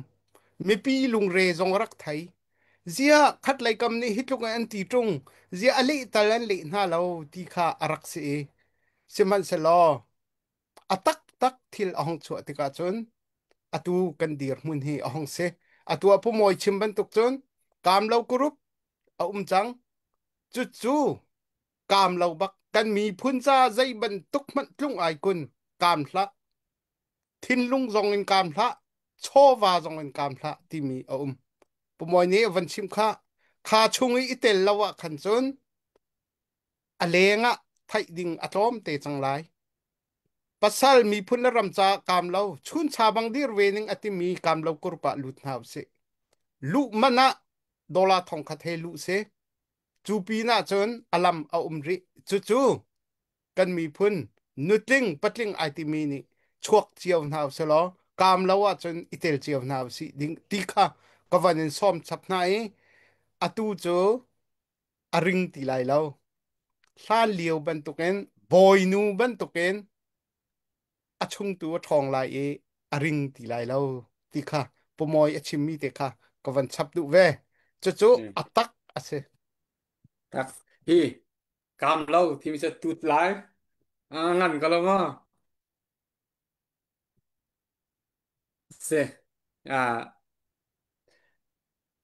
Mipi lungre zong rak thei. Zia khat lei kam nih hi tluk in an ti ṭung, zia a leh tal an leh hna lo ti kha a rak si i sihmanhsehlaw a taktak thil a hong chuah tikah cun atu kan dirhmun hi a hong si. Atu ah Pu Mawi chim bantuk cun kaam lo group a um cang. Cucu kaam lo bak kan miphun ca zei bantuk hmanh tlung ai kun kaam hlah thinlung zong in kaam hlah chawva zong in kaam hlah timi a um pumawi nih van chim kha. Kha chung i i tel lo ah khan cun a leng ah theih ding a tlawm te cang lai. Pasal miphun le ram ca kaam lo chuncha bang dir ve ning a timi kaam lo kurpa lut hna usih. Luh man ah dollar 1000 he luh si. Cu pin ah cun a lam a um rih. Cucu kan miphun nutling patling ai timi nih chuak cio hna usih law kaam lo ahcun i tel cio hna usih ding ti kha ka van in sawm chap hna i atu cu a ring ti lai lo. Hlan lio bantukin bawinu bantukin a chungtu a ṭhawng lai i a ring ti lai lo ti kha pumawi a chimmi te kha ka van chap duh ve. Cucu a tak a si. Tak hi kam lo timi cu tut lai ngan ka lo ma se a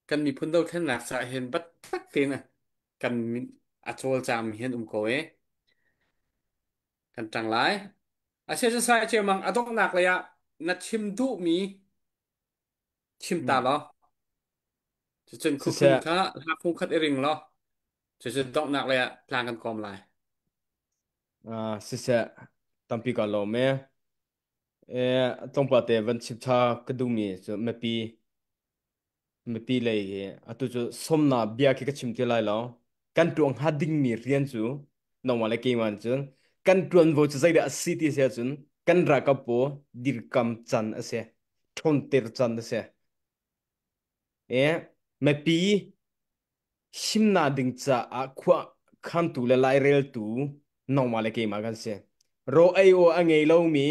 kan miphun dothlennak ca hin biatak tein kan a cawlcang mi hin um ko e kan ṭang lai. Asia cu sai cheumang a donghnak lei ah na chim duhmi chim ta Hmm. law cucun khukhun Siseh kha hla phung khat i ring law cucun donghnak lei ah tlang kan kawm lai. Siseh tampi ka lawm e. Tlawmpal te van chim tha ka duhmi cu mipi lei hi atu cu somna bia khi ka chim ti lai lo. Kan tuang hnga dingmi rian cu nangmah le keimah cun kan tuanvo cu zeidah a si ti si ahcun kan ralkap pawl dirkam can a si. Ṭhawnter can a si. Mipi himnak ding caah khua khantu le laireltu nangmah le keimah kan si. Raw ei aw a ngei lomi,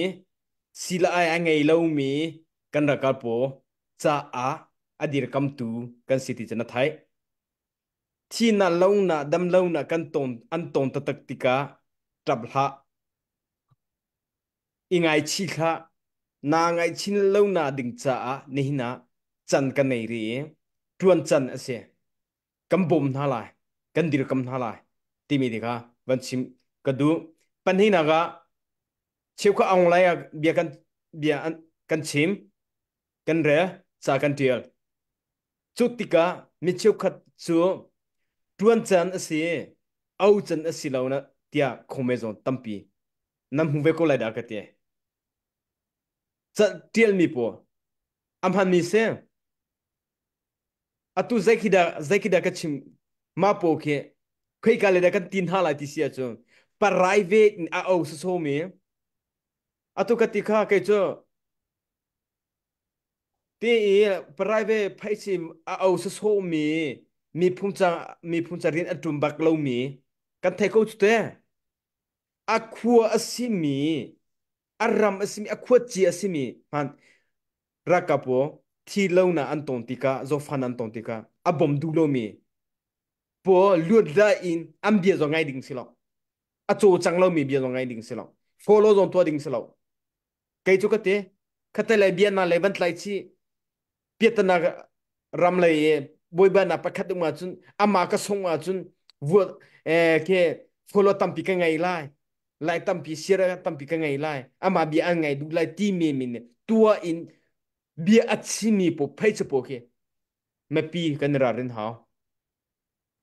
sila ai a ngei lomi kan ralkap pawl caah a dirkamtu kan si ti cu na theih. Thihnak lonak damlonak kan ton an ton taktak tikah ṭap hlah. I ngaichih hlah. Naa ngaihchin lonak ding caah nihin ah can ka nei rih i ṭuan can a si. Kan bawm hna lai, kan dirkam hna lai timi ti kha van chim ka duh. Pahnihnak ah cheukhat aung lai ah bia kan bia an, kan chim, kan rel, ca kan ṭial. Cu tikah mi cheukhat cu ṭuan can a si, au can a si lo na tiah khome zawn tampi nan hmu ve ko lai dah ka ti. Ca ṭialmi pawl a hmanmi si. Atu zei khi dah zei khi dah ka chim ma paw khi khoika le dah kan tin hna lai ti si ahcun private in a au somi atu ka ti kha kei cu ti i private phaisi a au somi miphun ca miphun ca rian a ṭum bak lomi kan thei ko cu te. A khua a simi a ram a simi a khuaci a simi hman ralkap pawl thi lo na an ton tikah zawfan an ton tikah a bom duh lomi pawl luat la in an bia zong ngai ding si lo a caw cang lomi bia zong ngai ding si lo follow zong tuah ding si lo. Kei cu ka ti khatte le bia na le van tlai chi piatana ram lei i bawiba na pakhat um ahcun ama ka sung ahcun vuat ke follow tampi ka ngei lai lai tampi share tampi ka ngei lai ama bia an ngai duh lai ti mi min tua in bia a chimi po phei chu po khi mipi kan ra rin hau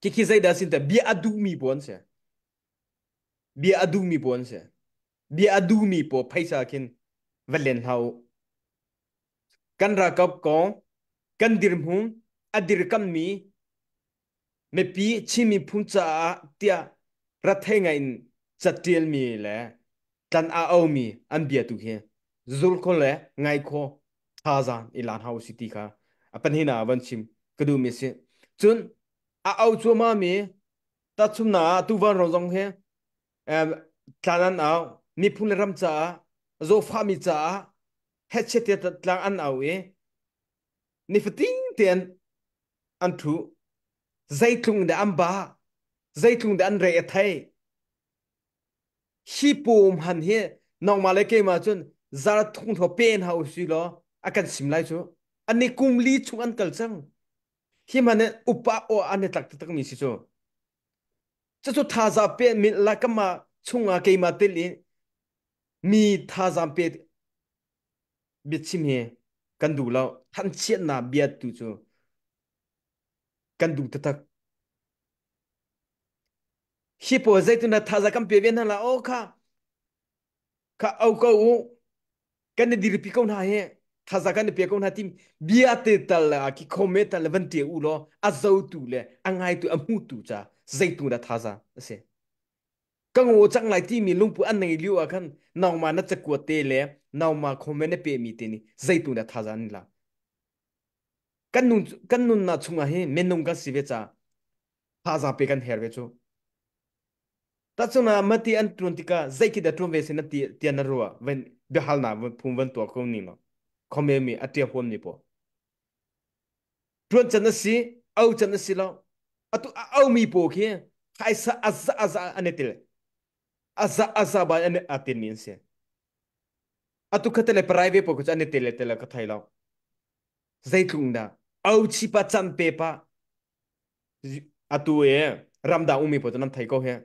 khi khi zeidah sin ta bia a duh mi po an si bia a duh mi po an si bia a duh mi po phaisa khin va len hau. Kan ralkap kong kan dirhmun a dirkammi mipi Chin miphun caah tiah rathei ngai in cattialmi le tlan a aumi an bia tu hi zul kho le ngai kho thazaang i lan hau si ti kha a pahnih ah van chim ka duhmi a si. Cun a au cuahmah mi tahchunhnak ah tuvan ro zong hi tlan an au miphun le ram caah zawfahmi caah hetchet tiah tlang an au i nifatin tein an thu zeitlung dah an ba zeitlung dah an re a thei hi pum han hi nangmah le keimah cun zar thung tho pen hau si law a kan sim lai cu ani kum li chung an kal cang hi man upa o an i tlak taktak mi si cu cucu thaza pe min la kama chungah keimah tel i mi thazaang pe biachim hi kan duh lo. Thanchiatnak bia tu cu kan duh taktak. Hi pawl zeitin dah thaza kan pe ve hna la o kha kha au ko u kan i dirpi ko hna hi thaza kan i pe ko hna tim bia te tal le ki khome tal le van te u law a zotu le a ngaitu a hmutu ca zeitu dah thaza a si. Ka ngaw cang lai timi lungpu an nei lio ah khan nangmah na cakuat te le nangmah comment na pemi te nih zeitu dah thaza an la. Kan nun kan nunnak chungah hi minung kan si ve ca thaza pe kan her ve cu. Tacuna mati an ṭuan tikah zei khi dah ṭuan ve si na ti tiah na ruah van biahalnak van phung van tuah ko ni ma comment mi a ṭia huam ni pawl. Ṭuan can a si, au can a si lo. Atu a au mi pawl khi phaisa aza aza an i tel. Aza aza ba an a tel mi an si. Atu kha le private pawl cu an i tel le tel ka thei lo. Zeitlung dah au chi pa chan pe pa atu e ramdang ummi pawl cu nan thei ko he.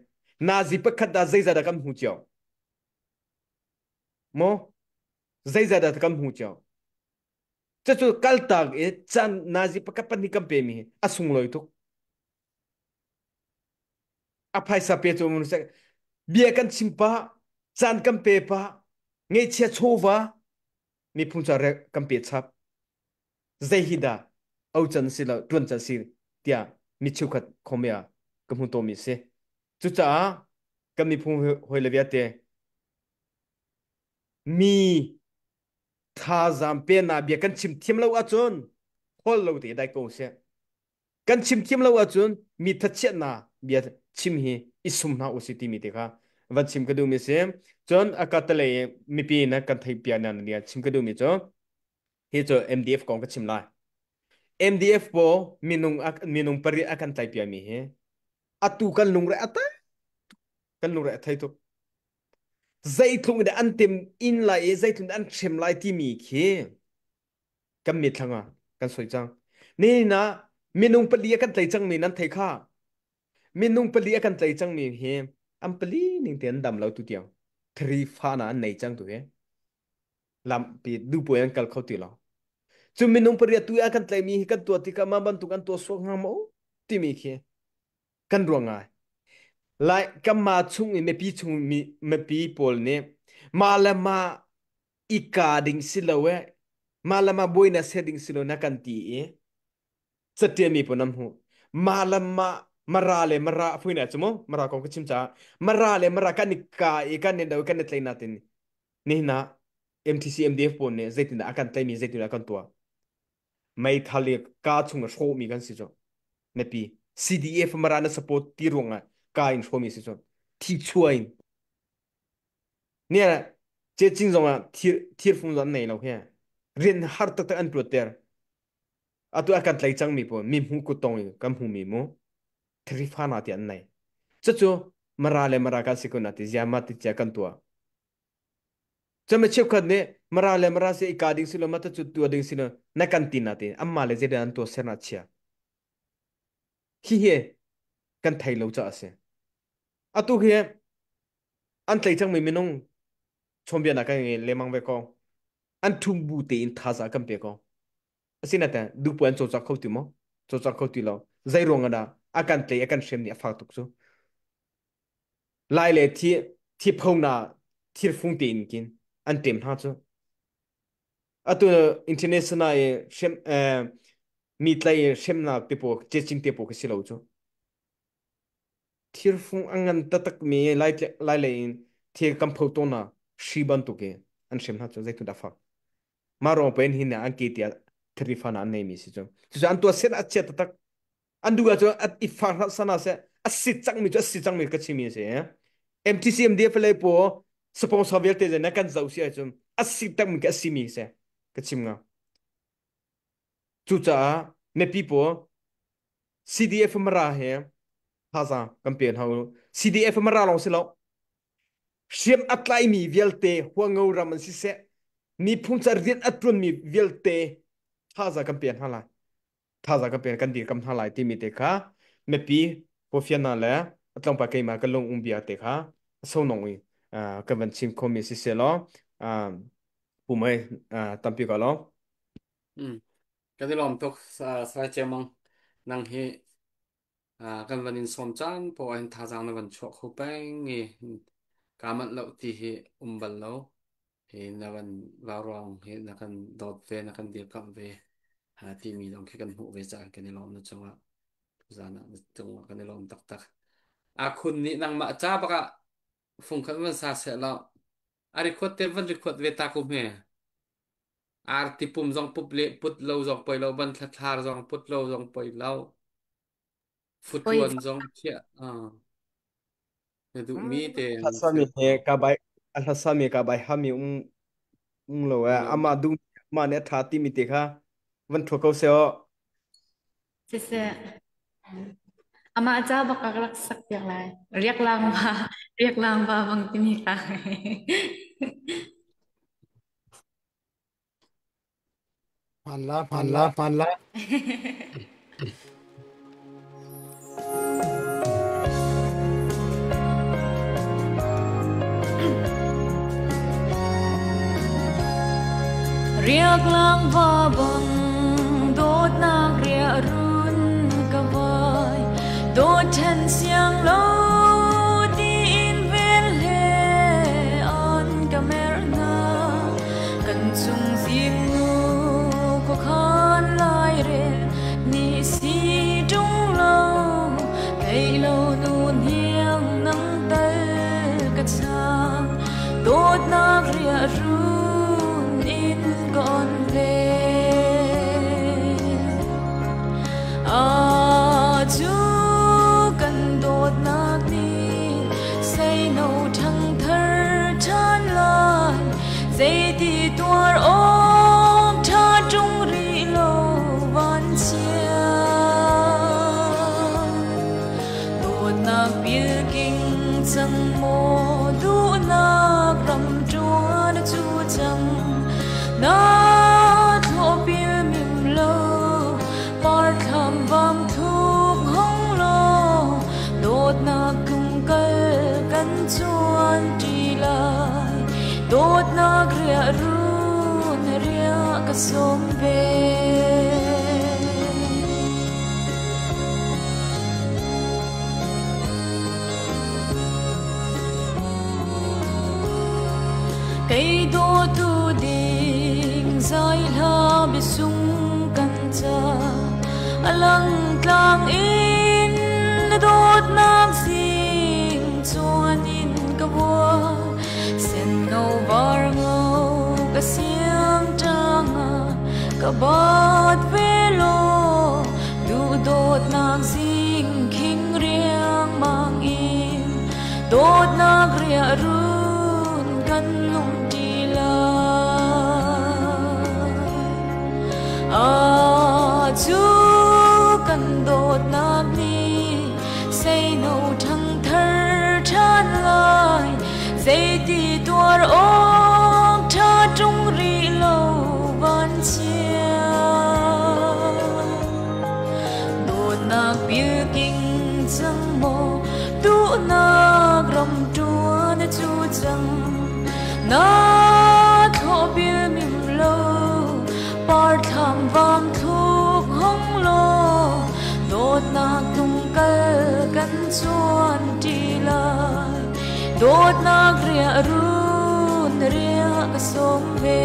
Nazi pakhat dah zeizah dah kan hmu cio? Mo zeizah dah kan hmu cio? Cucu kaltak i can nazi pakhat pahnih kan pemi hi a sunglawi tuk. A phaisa pe cu mun sek bia kan chim pah, caan kan pe pah, ngeihchia chawva miphun ca kan pe chap. Zei hi dah au can si lo tuan can si tiah mi cheukhat khomia ka hmu tawmi si. Cucaah kan miphun hoi le vialte mi thazaang penak bia kan chim thiam lo ahcun hol lo te dai ko seh. Kan chim thiam lo ahcun mi thachiatnak bia chim hi i sum hna usih timi te kha van chim ka duhmi si. Cun a ka talei mipi na kan theih pia na nia chim ka duhmi cu hi cu MDF kong ka chim lai. MDF po minung minung pariat a kan tlai piami hi atu kan lungre a kan lungre a thei tuk. Zeitluk in an tim in lai i zeitluk in an hrem lai timi khi kan mitthlang ah kan soi cang. Nihin ah minung pali a kan tlai cangmi nan thei kha. Minung pali a kan tlai cangmi hi an pali ning te an dam lo tu tiang. Thari fa na an nei cang tu hi. Lampi dupuai an kal kho ti lo. Cu minung pariat tu i a kan tlaimi hi kan tuah tikah mah bantuk an tuah suak hnga maw timi khi kan ruah ngai. Lai kanmah chung i mipi chung mi mipi pawl nih mah le mah i ka ding si lo e mah le mah buaina ser ding si lo na kan ti i catial mi pawl nan hmuh mah le mah mara le mara a phuina cu mu mara kong ka chim caah mara le mara kan i ka i kan i do kan i tlei na tin nihin ah MTC MDF pawl nih zeitindah a kan tlaimi zeitindah a kan tuah meithal i ka chung a hrawhmi kan si cu mipi CDF mara na support ti ruangah ka in hrawmi si cu thi chuain ne che cing zongah thir thirfung zong an nei lo he rian har taktak an tuat ter atu a kan tlai cangmi pawl mi hmu kut tong in kan hmu mi mu thrifa na ti an nei cucu mara le mara kan si kun ati ziama ti chia kan tua Cun cheukhat nih Mara le Mara si i ka ding si lo ma cu tua ding si lo na kan ti na ti amma le zeidah an tuah ser na chia. Hi hi kan thei lo ca a si. Atu hi an tlei cangmi minung chawmbia na kan ngei lemang ve ko. An thum bu tein thaza kan pe ko. Asinain dupu an cawcak kho ti maw? Cawcak kho ti lo. Zei ruang ah dah a kan tlei a kan hrem ni a fak tuk cu. Lai le thi thi na thirfung tein kin an ṭem hna cu. Atu international i hrem mi tlai hremnak te pawl cecing te pawl khi si lo cu. Thirfung a ngan taktak mi lai lai lei in thil kan pho tawn na hri bantuk i an hrem hna cu zeitin dah fak. Mah ruang pen hin an ke tiah thiri fa na an nei mi si cu. Cucu an tuah set a chia taktak. An duh ahcun i far hlah sana seh a si cangmi cu a si cangmi ka chimi a si. MTC MDF lei paw sponsor vialte na kan zoh si ahcun a si takmi ka a simi si ka chim nga. Cucaah mipi paw CDF Mara he thazaang kan pe hna u. CDF Mara lawng si lo. Hriam a tlaimi vialte huango ram an siseh miphun ca rian a ṭuanmi vialte thazaang kan pe hna lai. Thazaang kan pek kan dirkam hna lai timi te kha mipi pawfiana le a tlawmpal keimah ka lung um bia te kha a sonong i kan van chim khomi si se law pumai tampi ka lo. Kan i lawm tuk Salai Chiang Mang nang hi. Kan van in sawm caan poah hin thazaang na van chuah kho peng i kaa manh lo ti hi um bal lo. Hi na van vaurawng hi na kan dawt ve, na kan dirkamh ve timi zong khi kan hmuh ve caah kan i lawm na cungah. Tuzaan ah na cungah kan i lawm taktak. Akhun nih nangmah ca bak ah fungkhat van sa seh law a record te van record ve ta ko hme. Arti pum zong pup le put lo zong poi lo, ban thla zong put lo zong poi lo. Poi Futruan zong thiah na duhmi te Hlasami thil he ka bai a hlasami ka bai hami um um lo e lo ama du ma ne tha ti mi te kha van thua ko se o. Siseh, amah ca bak ka rak sak piak lai. Riak lang va, riak lang va bang timi ka. Hmaan la, hmaan la, hmaan la. Riak lang va bang dawtnak riah run ka vai dawt ṭhen siang lo tiin vel he an ka mer hna kan chung zingnu khuakhan lairel ni si ṭung lo thei lo nu hniang nang tal ka chang dawtnak riah run in ka on ve a cu kan dawtnak nih seino ṭhangthar ṭhan lai zeiti tuar awk ṭha ṭung rih lo vanchia dawtnak pilking cang maw duhnak ram ṭuan cu cang na thlawhpil mim lo parthlam vam thuk hong law dawtnak tlungkal kan chuan ṭi lai dawtnak riah run riah ka sawm ve. Kei dawtu ding zai hla biasung kan ca alang tlang in na dawtnak sing chuan in ka bua sen ngau var ngau ka siang tanga ka bat ve lo du dawtnak zing khing riang mang in dawtnak riah run kan nung ti lai a cu kan dawtnak nih seino ṭhangthar ṭhan lai zeiti tuar awk ṭha ṭung rih lo vanchia dawtnak pilking cang maw duhnak ram ṭuan cu cang na thlawhbil mim lo parthlam vam thluk hong law dawtnak tlungkal kan chuan ṭi lai dawtnak riah run riah ka sawm ve.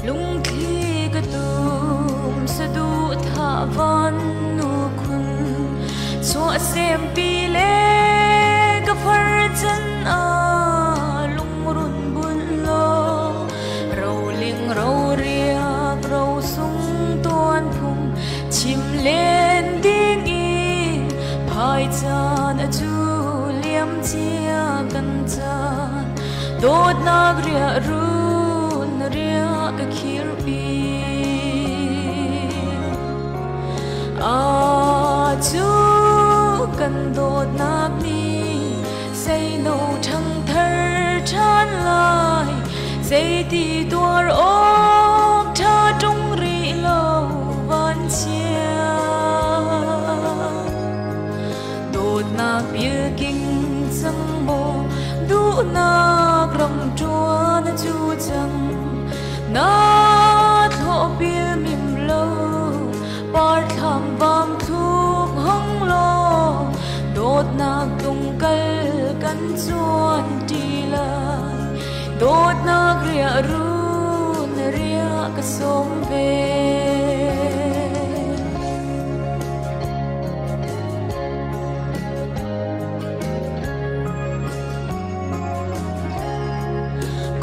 Lungthli ka tum saduhthah van nu khun chuahsempi le ka farcan ah lungrun bunh law roling roriak rosung tuan phung chim len ding in phai caan a cu liam cia kan caan dawtnak riah run riah ka khirpi a cu kan dawtnak nih seino ṭhangthar ṭhan lai zeiti tuar awk ṭha ṭung rih lo vanchia dawtnak pilking cang maw duh Duhnak ram ṭuan cu cang na thlawhpil mim lo parthlam vam thluk hong law dawtnak tlungkal kan cuan ṭi lai dawtnak riah run riah ka sawm ve.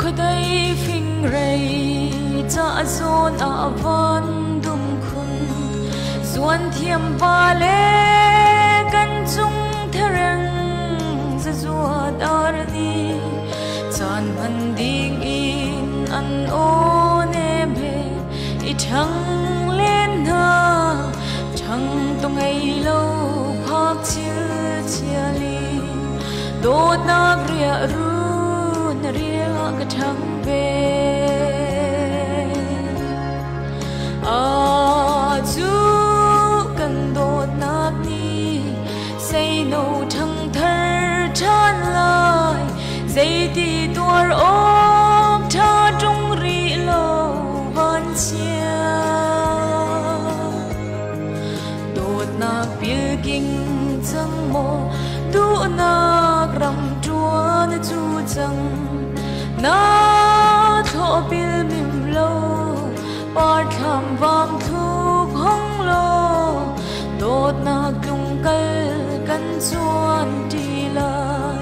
Khuadei fingrei ca zawn ah van dum khun zuan thiam va le kan cung thereng zazuat arni caan hman ding in an aw nem he i ṭhang len hna ṭhang to ngei lo phak chil chiali dawtnak riah run riah ka ṭhang ve a cu kan dawtnak nih seino ṭhangthar ṭhan lai zeiti tuar awk ṭha ṭung rih lo van chia dawtnak pilking cang maw duhnak ram ṭuan cu cang na thlawhpil mim lo parthlam vam thluk hong law dawtnak tlungkal kan cuan ṭi lai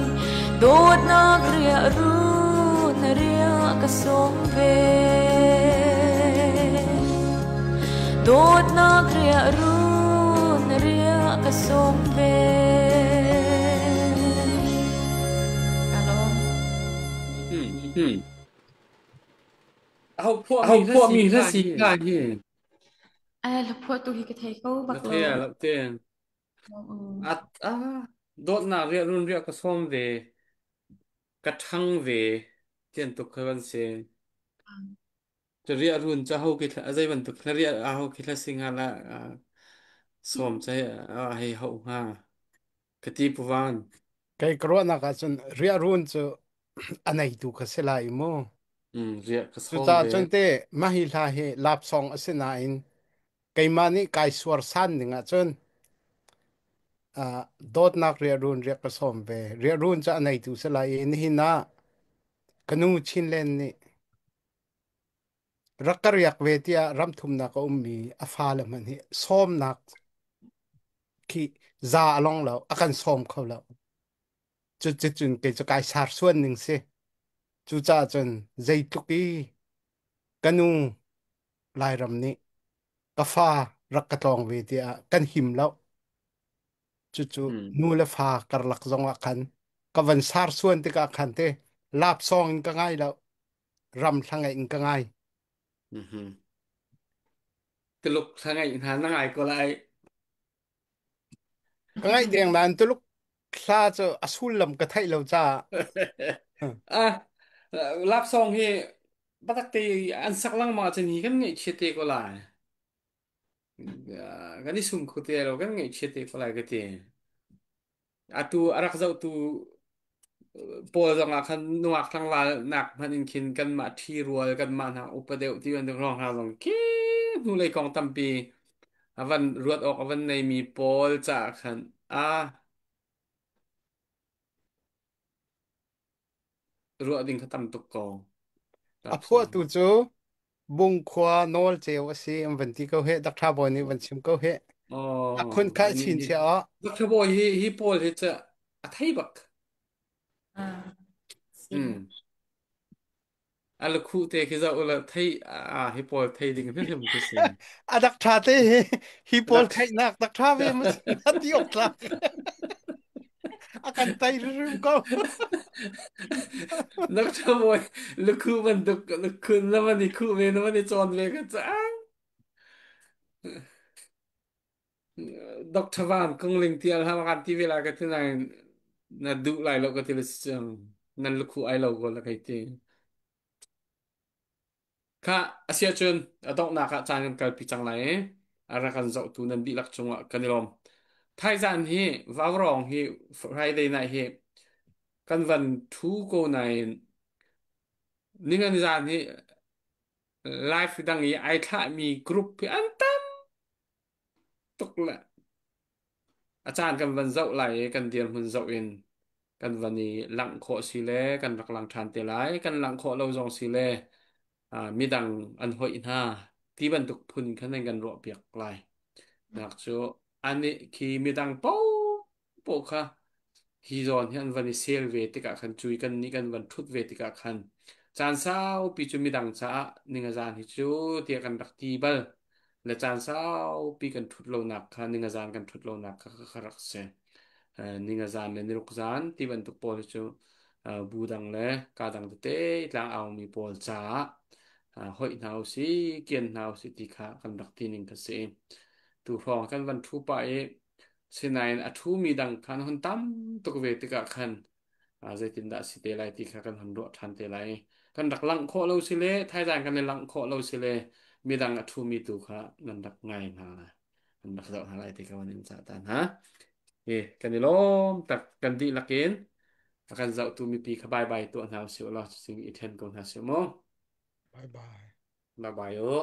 dawtnak riah run riah ka sawm ve dawtnak riah run riah ka sawm ve. Kalawm. Aho Aho phuahmi hla si phuahmi hla ka si hi? ka hi? Ai hla tu hi ka thei ko Na bak lo. thei ah lo te. At ah dawtnak riah run riah ka sawm ve. Ka ṭhang ve. Tian tuk kha kan si. Ca riah run ca ho ki thla azei bantuk thla riah a ho ki thla singa la sawm cha a hei ho hnga. Ka ti puvan. Kei ka ruahnak ahcun riahrun cu a neitu kha si lai mu. Riah ka sawm Cucaah ve. cun te mah hi hla hi lapsong a si nain keimah nih kai suar san ning ahcun dawtnak riahrun riak ka sawm ve. Riahrun cu a neitu si lai i nihin ah ka nu Chinland nih rak ka riak ve tiah ramthumnak a ummi a fale hmanh hi sawmnak khi za a long lo, a kan sawm kho lo. Cuticun kei cu kai sarsuan ning si. Cucaah cun zeitluk i ka nu Lairam nih ka fa rak ka tlawng ve tiah kan him lo. Cucu nu le fa karlak zong ah khan ka van sarsuan tikah khan te lapsawng in ka ngai lo. Ram thlangai in ka ngai. Tuluk thlangai hna na ngai ko lai. Ka ngaih deng nain Tuluk thla cu a sullam ka theih lo caah Ah, lapsong hi batak te an sak langma cun hi kan ngaihchia te ko lai. Kan i sum kho te lo kan ngaihchia te ko lai ka ti. Atu a rak zohtu pawl zong ah khan nungak tlangval nak hmanh in khin kanmah ṭhi rual kanmah hna upa deuh ti bantuk hrawng hna zong khi hnulei kong tampi a van ruat awk a van neimi pawl caah khan a ruah ding kha tam tuk ko a lap song phuahtu cu Bungkhua nawl ceu a si an van ti ko heh Dr. Bawi nih van chim ko heh a khun Oh, kha ani chin hi chia aw Dr. Bawi hi hi pawl hi ca a thei bak. Ah, si. Hmm. A lukhu te khi zoh ula thei a hi pawl thei ding hrimhrim khi si. A dak tha te hi hi pawl Dr. theihnak dak tha ve ma na ti ok tlak a kan tai rim ko. Dr. Bawi lukhu bantuk lukhun na man i khuh ve na man i cawn ve ka ca. Dr. Van Kung Ling tial ha kan ti ve la ka ti nain na duh lai lo ka ti le si nan lukhu ai lo ko la kai ti. Kha asia cun a donghnak ah caan kan kalpi cang lai i a rak kan zohtu nan dihlak cungah kan i lawm. Thaizan hi Vaurawng hi Friday night hi Kan van thu ko nain ningan zan hi live dang i ai thlahmi group hi an tam tuk le a caan kan van zoh lai i kan dirhmun zoh in kan van i langh khawh si le kan rak lang ṭhan te lai kan langh khawh lo zong si le midang an hoih hna ti bantuk phun khan an kan ruahpiak lai nak cu anih khi midang poah kha hi zawn hi an van i sel ve tikah khan cui kan nih kan van ṭhut ve tikah khan caan saupi cu midang caah ningazan hi cu tiah kan rak ti bal le caan saupi kan ṭhut lonak kha ningazan kan ṭhut lonak kha kha rak si. Ningazan le niruk zan ti bantuk pawl hi cu bu dang le ka dang tete tlang aumi pawl caah hoih hna usi kian hna usi ti kha kan rak ti ning kha si. Tu hrawng kan van ṭhu pah i Sinain a ṭhumi dang kha an hun tam tuk ve tikah khan zeitindah a si te lai ti kha kan hun ruah ṭhan te lai. Kan rak langh khawh lo si le thaizang kan i langh khawh lo si le midang a ṭhumi tu kha nan rak ngai hna lai. Nan rak zoh hna lai ti kha van in cah ta hna. Hi kan i lawm tak kan dihlak in a kan zohtu mipi kha bye bye tuah hna usih law cutin i ṭhen ko hna sih mu. Bye bye. Bye bye u.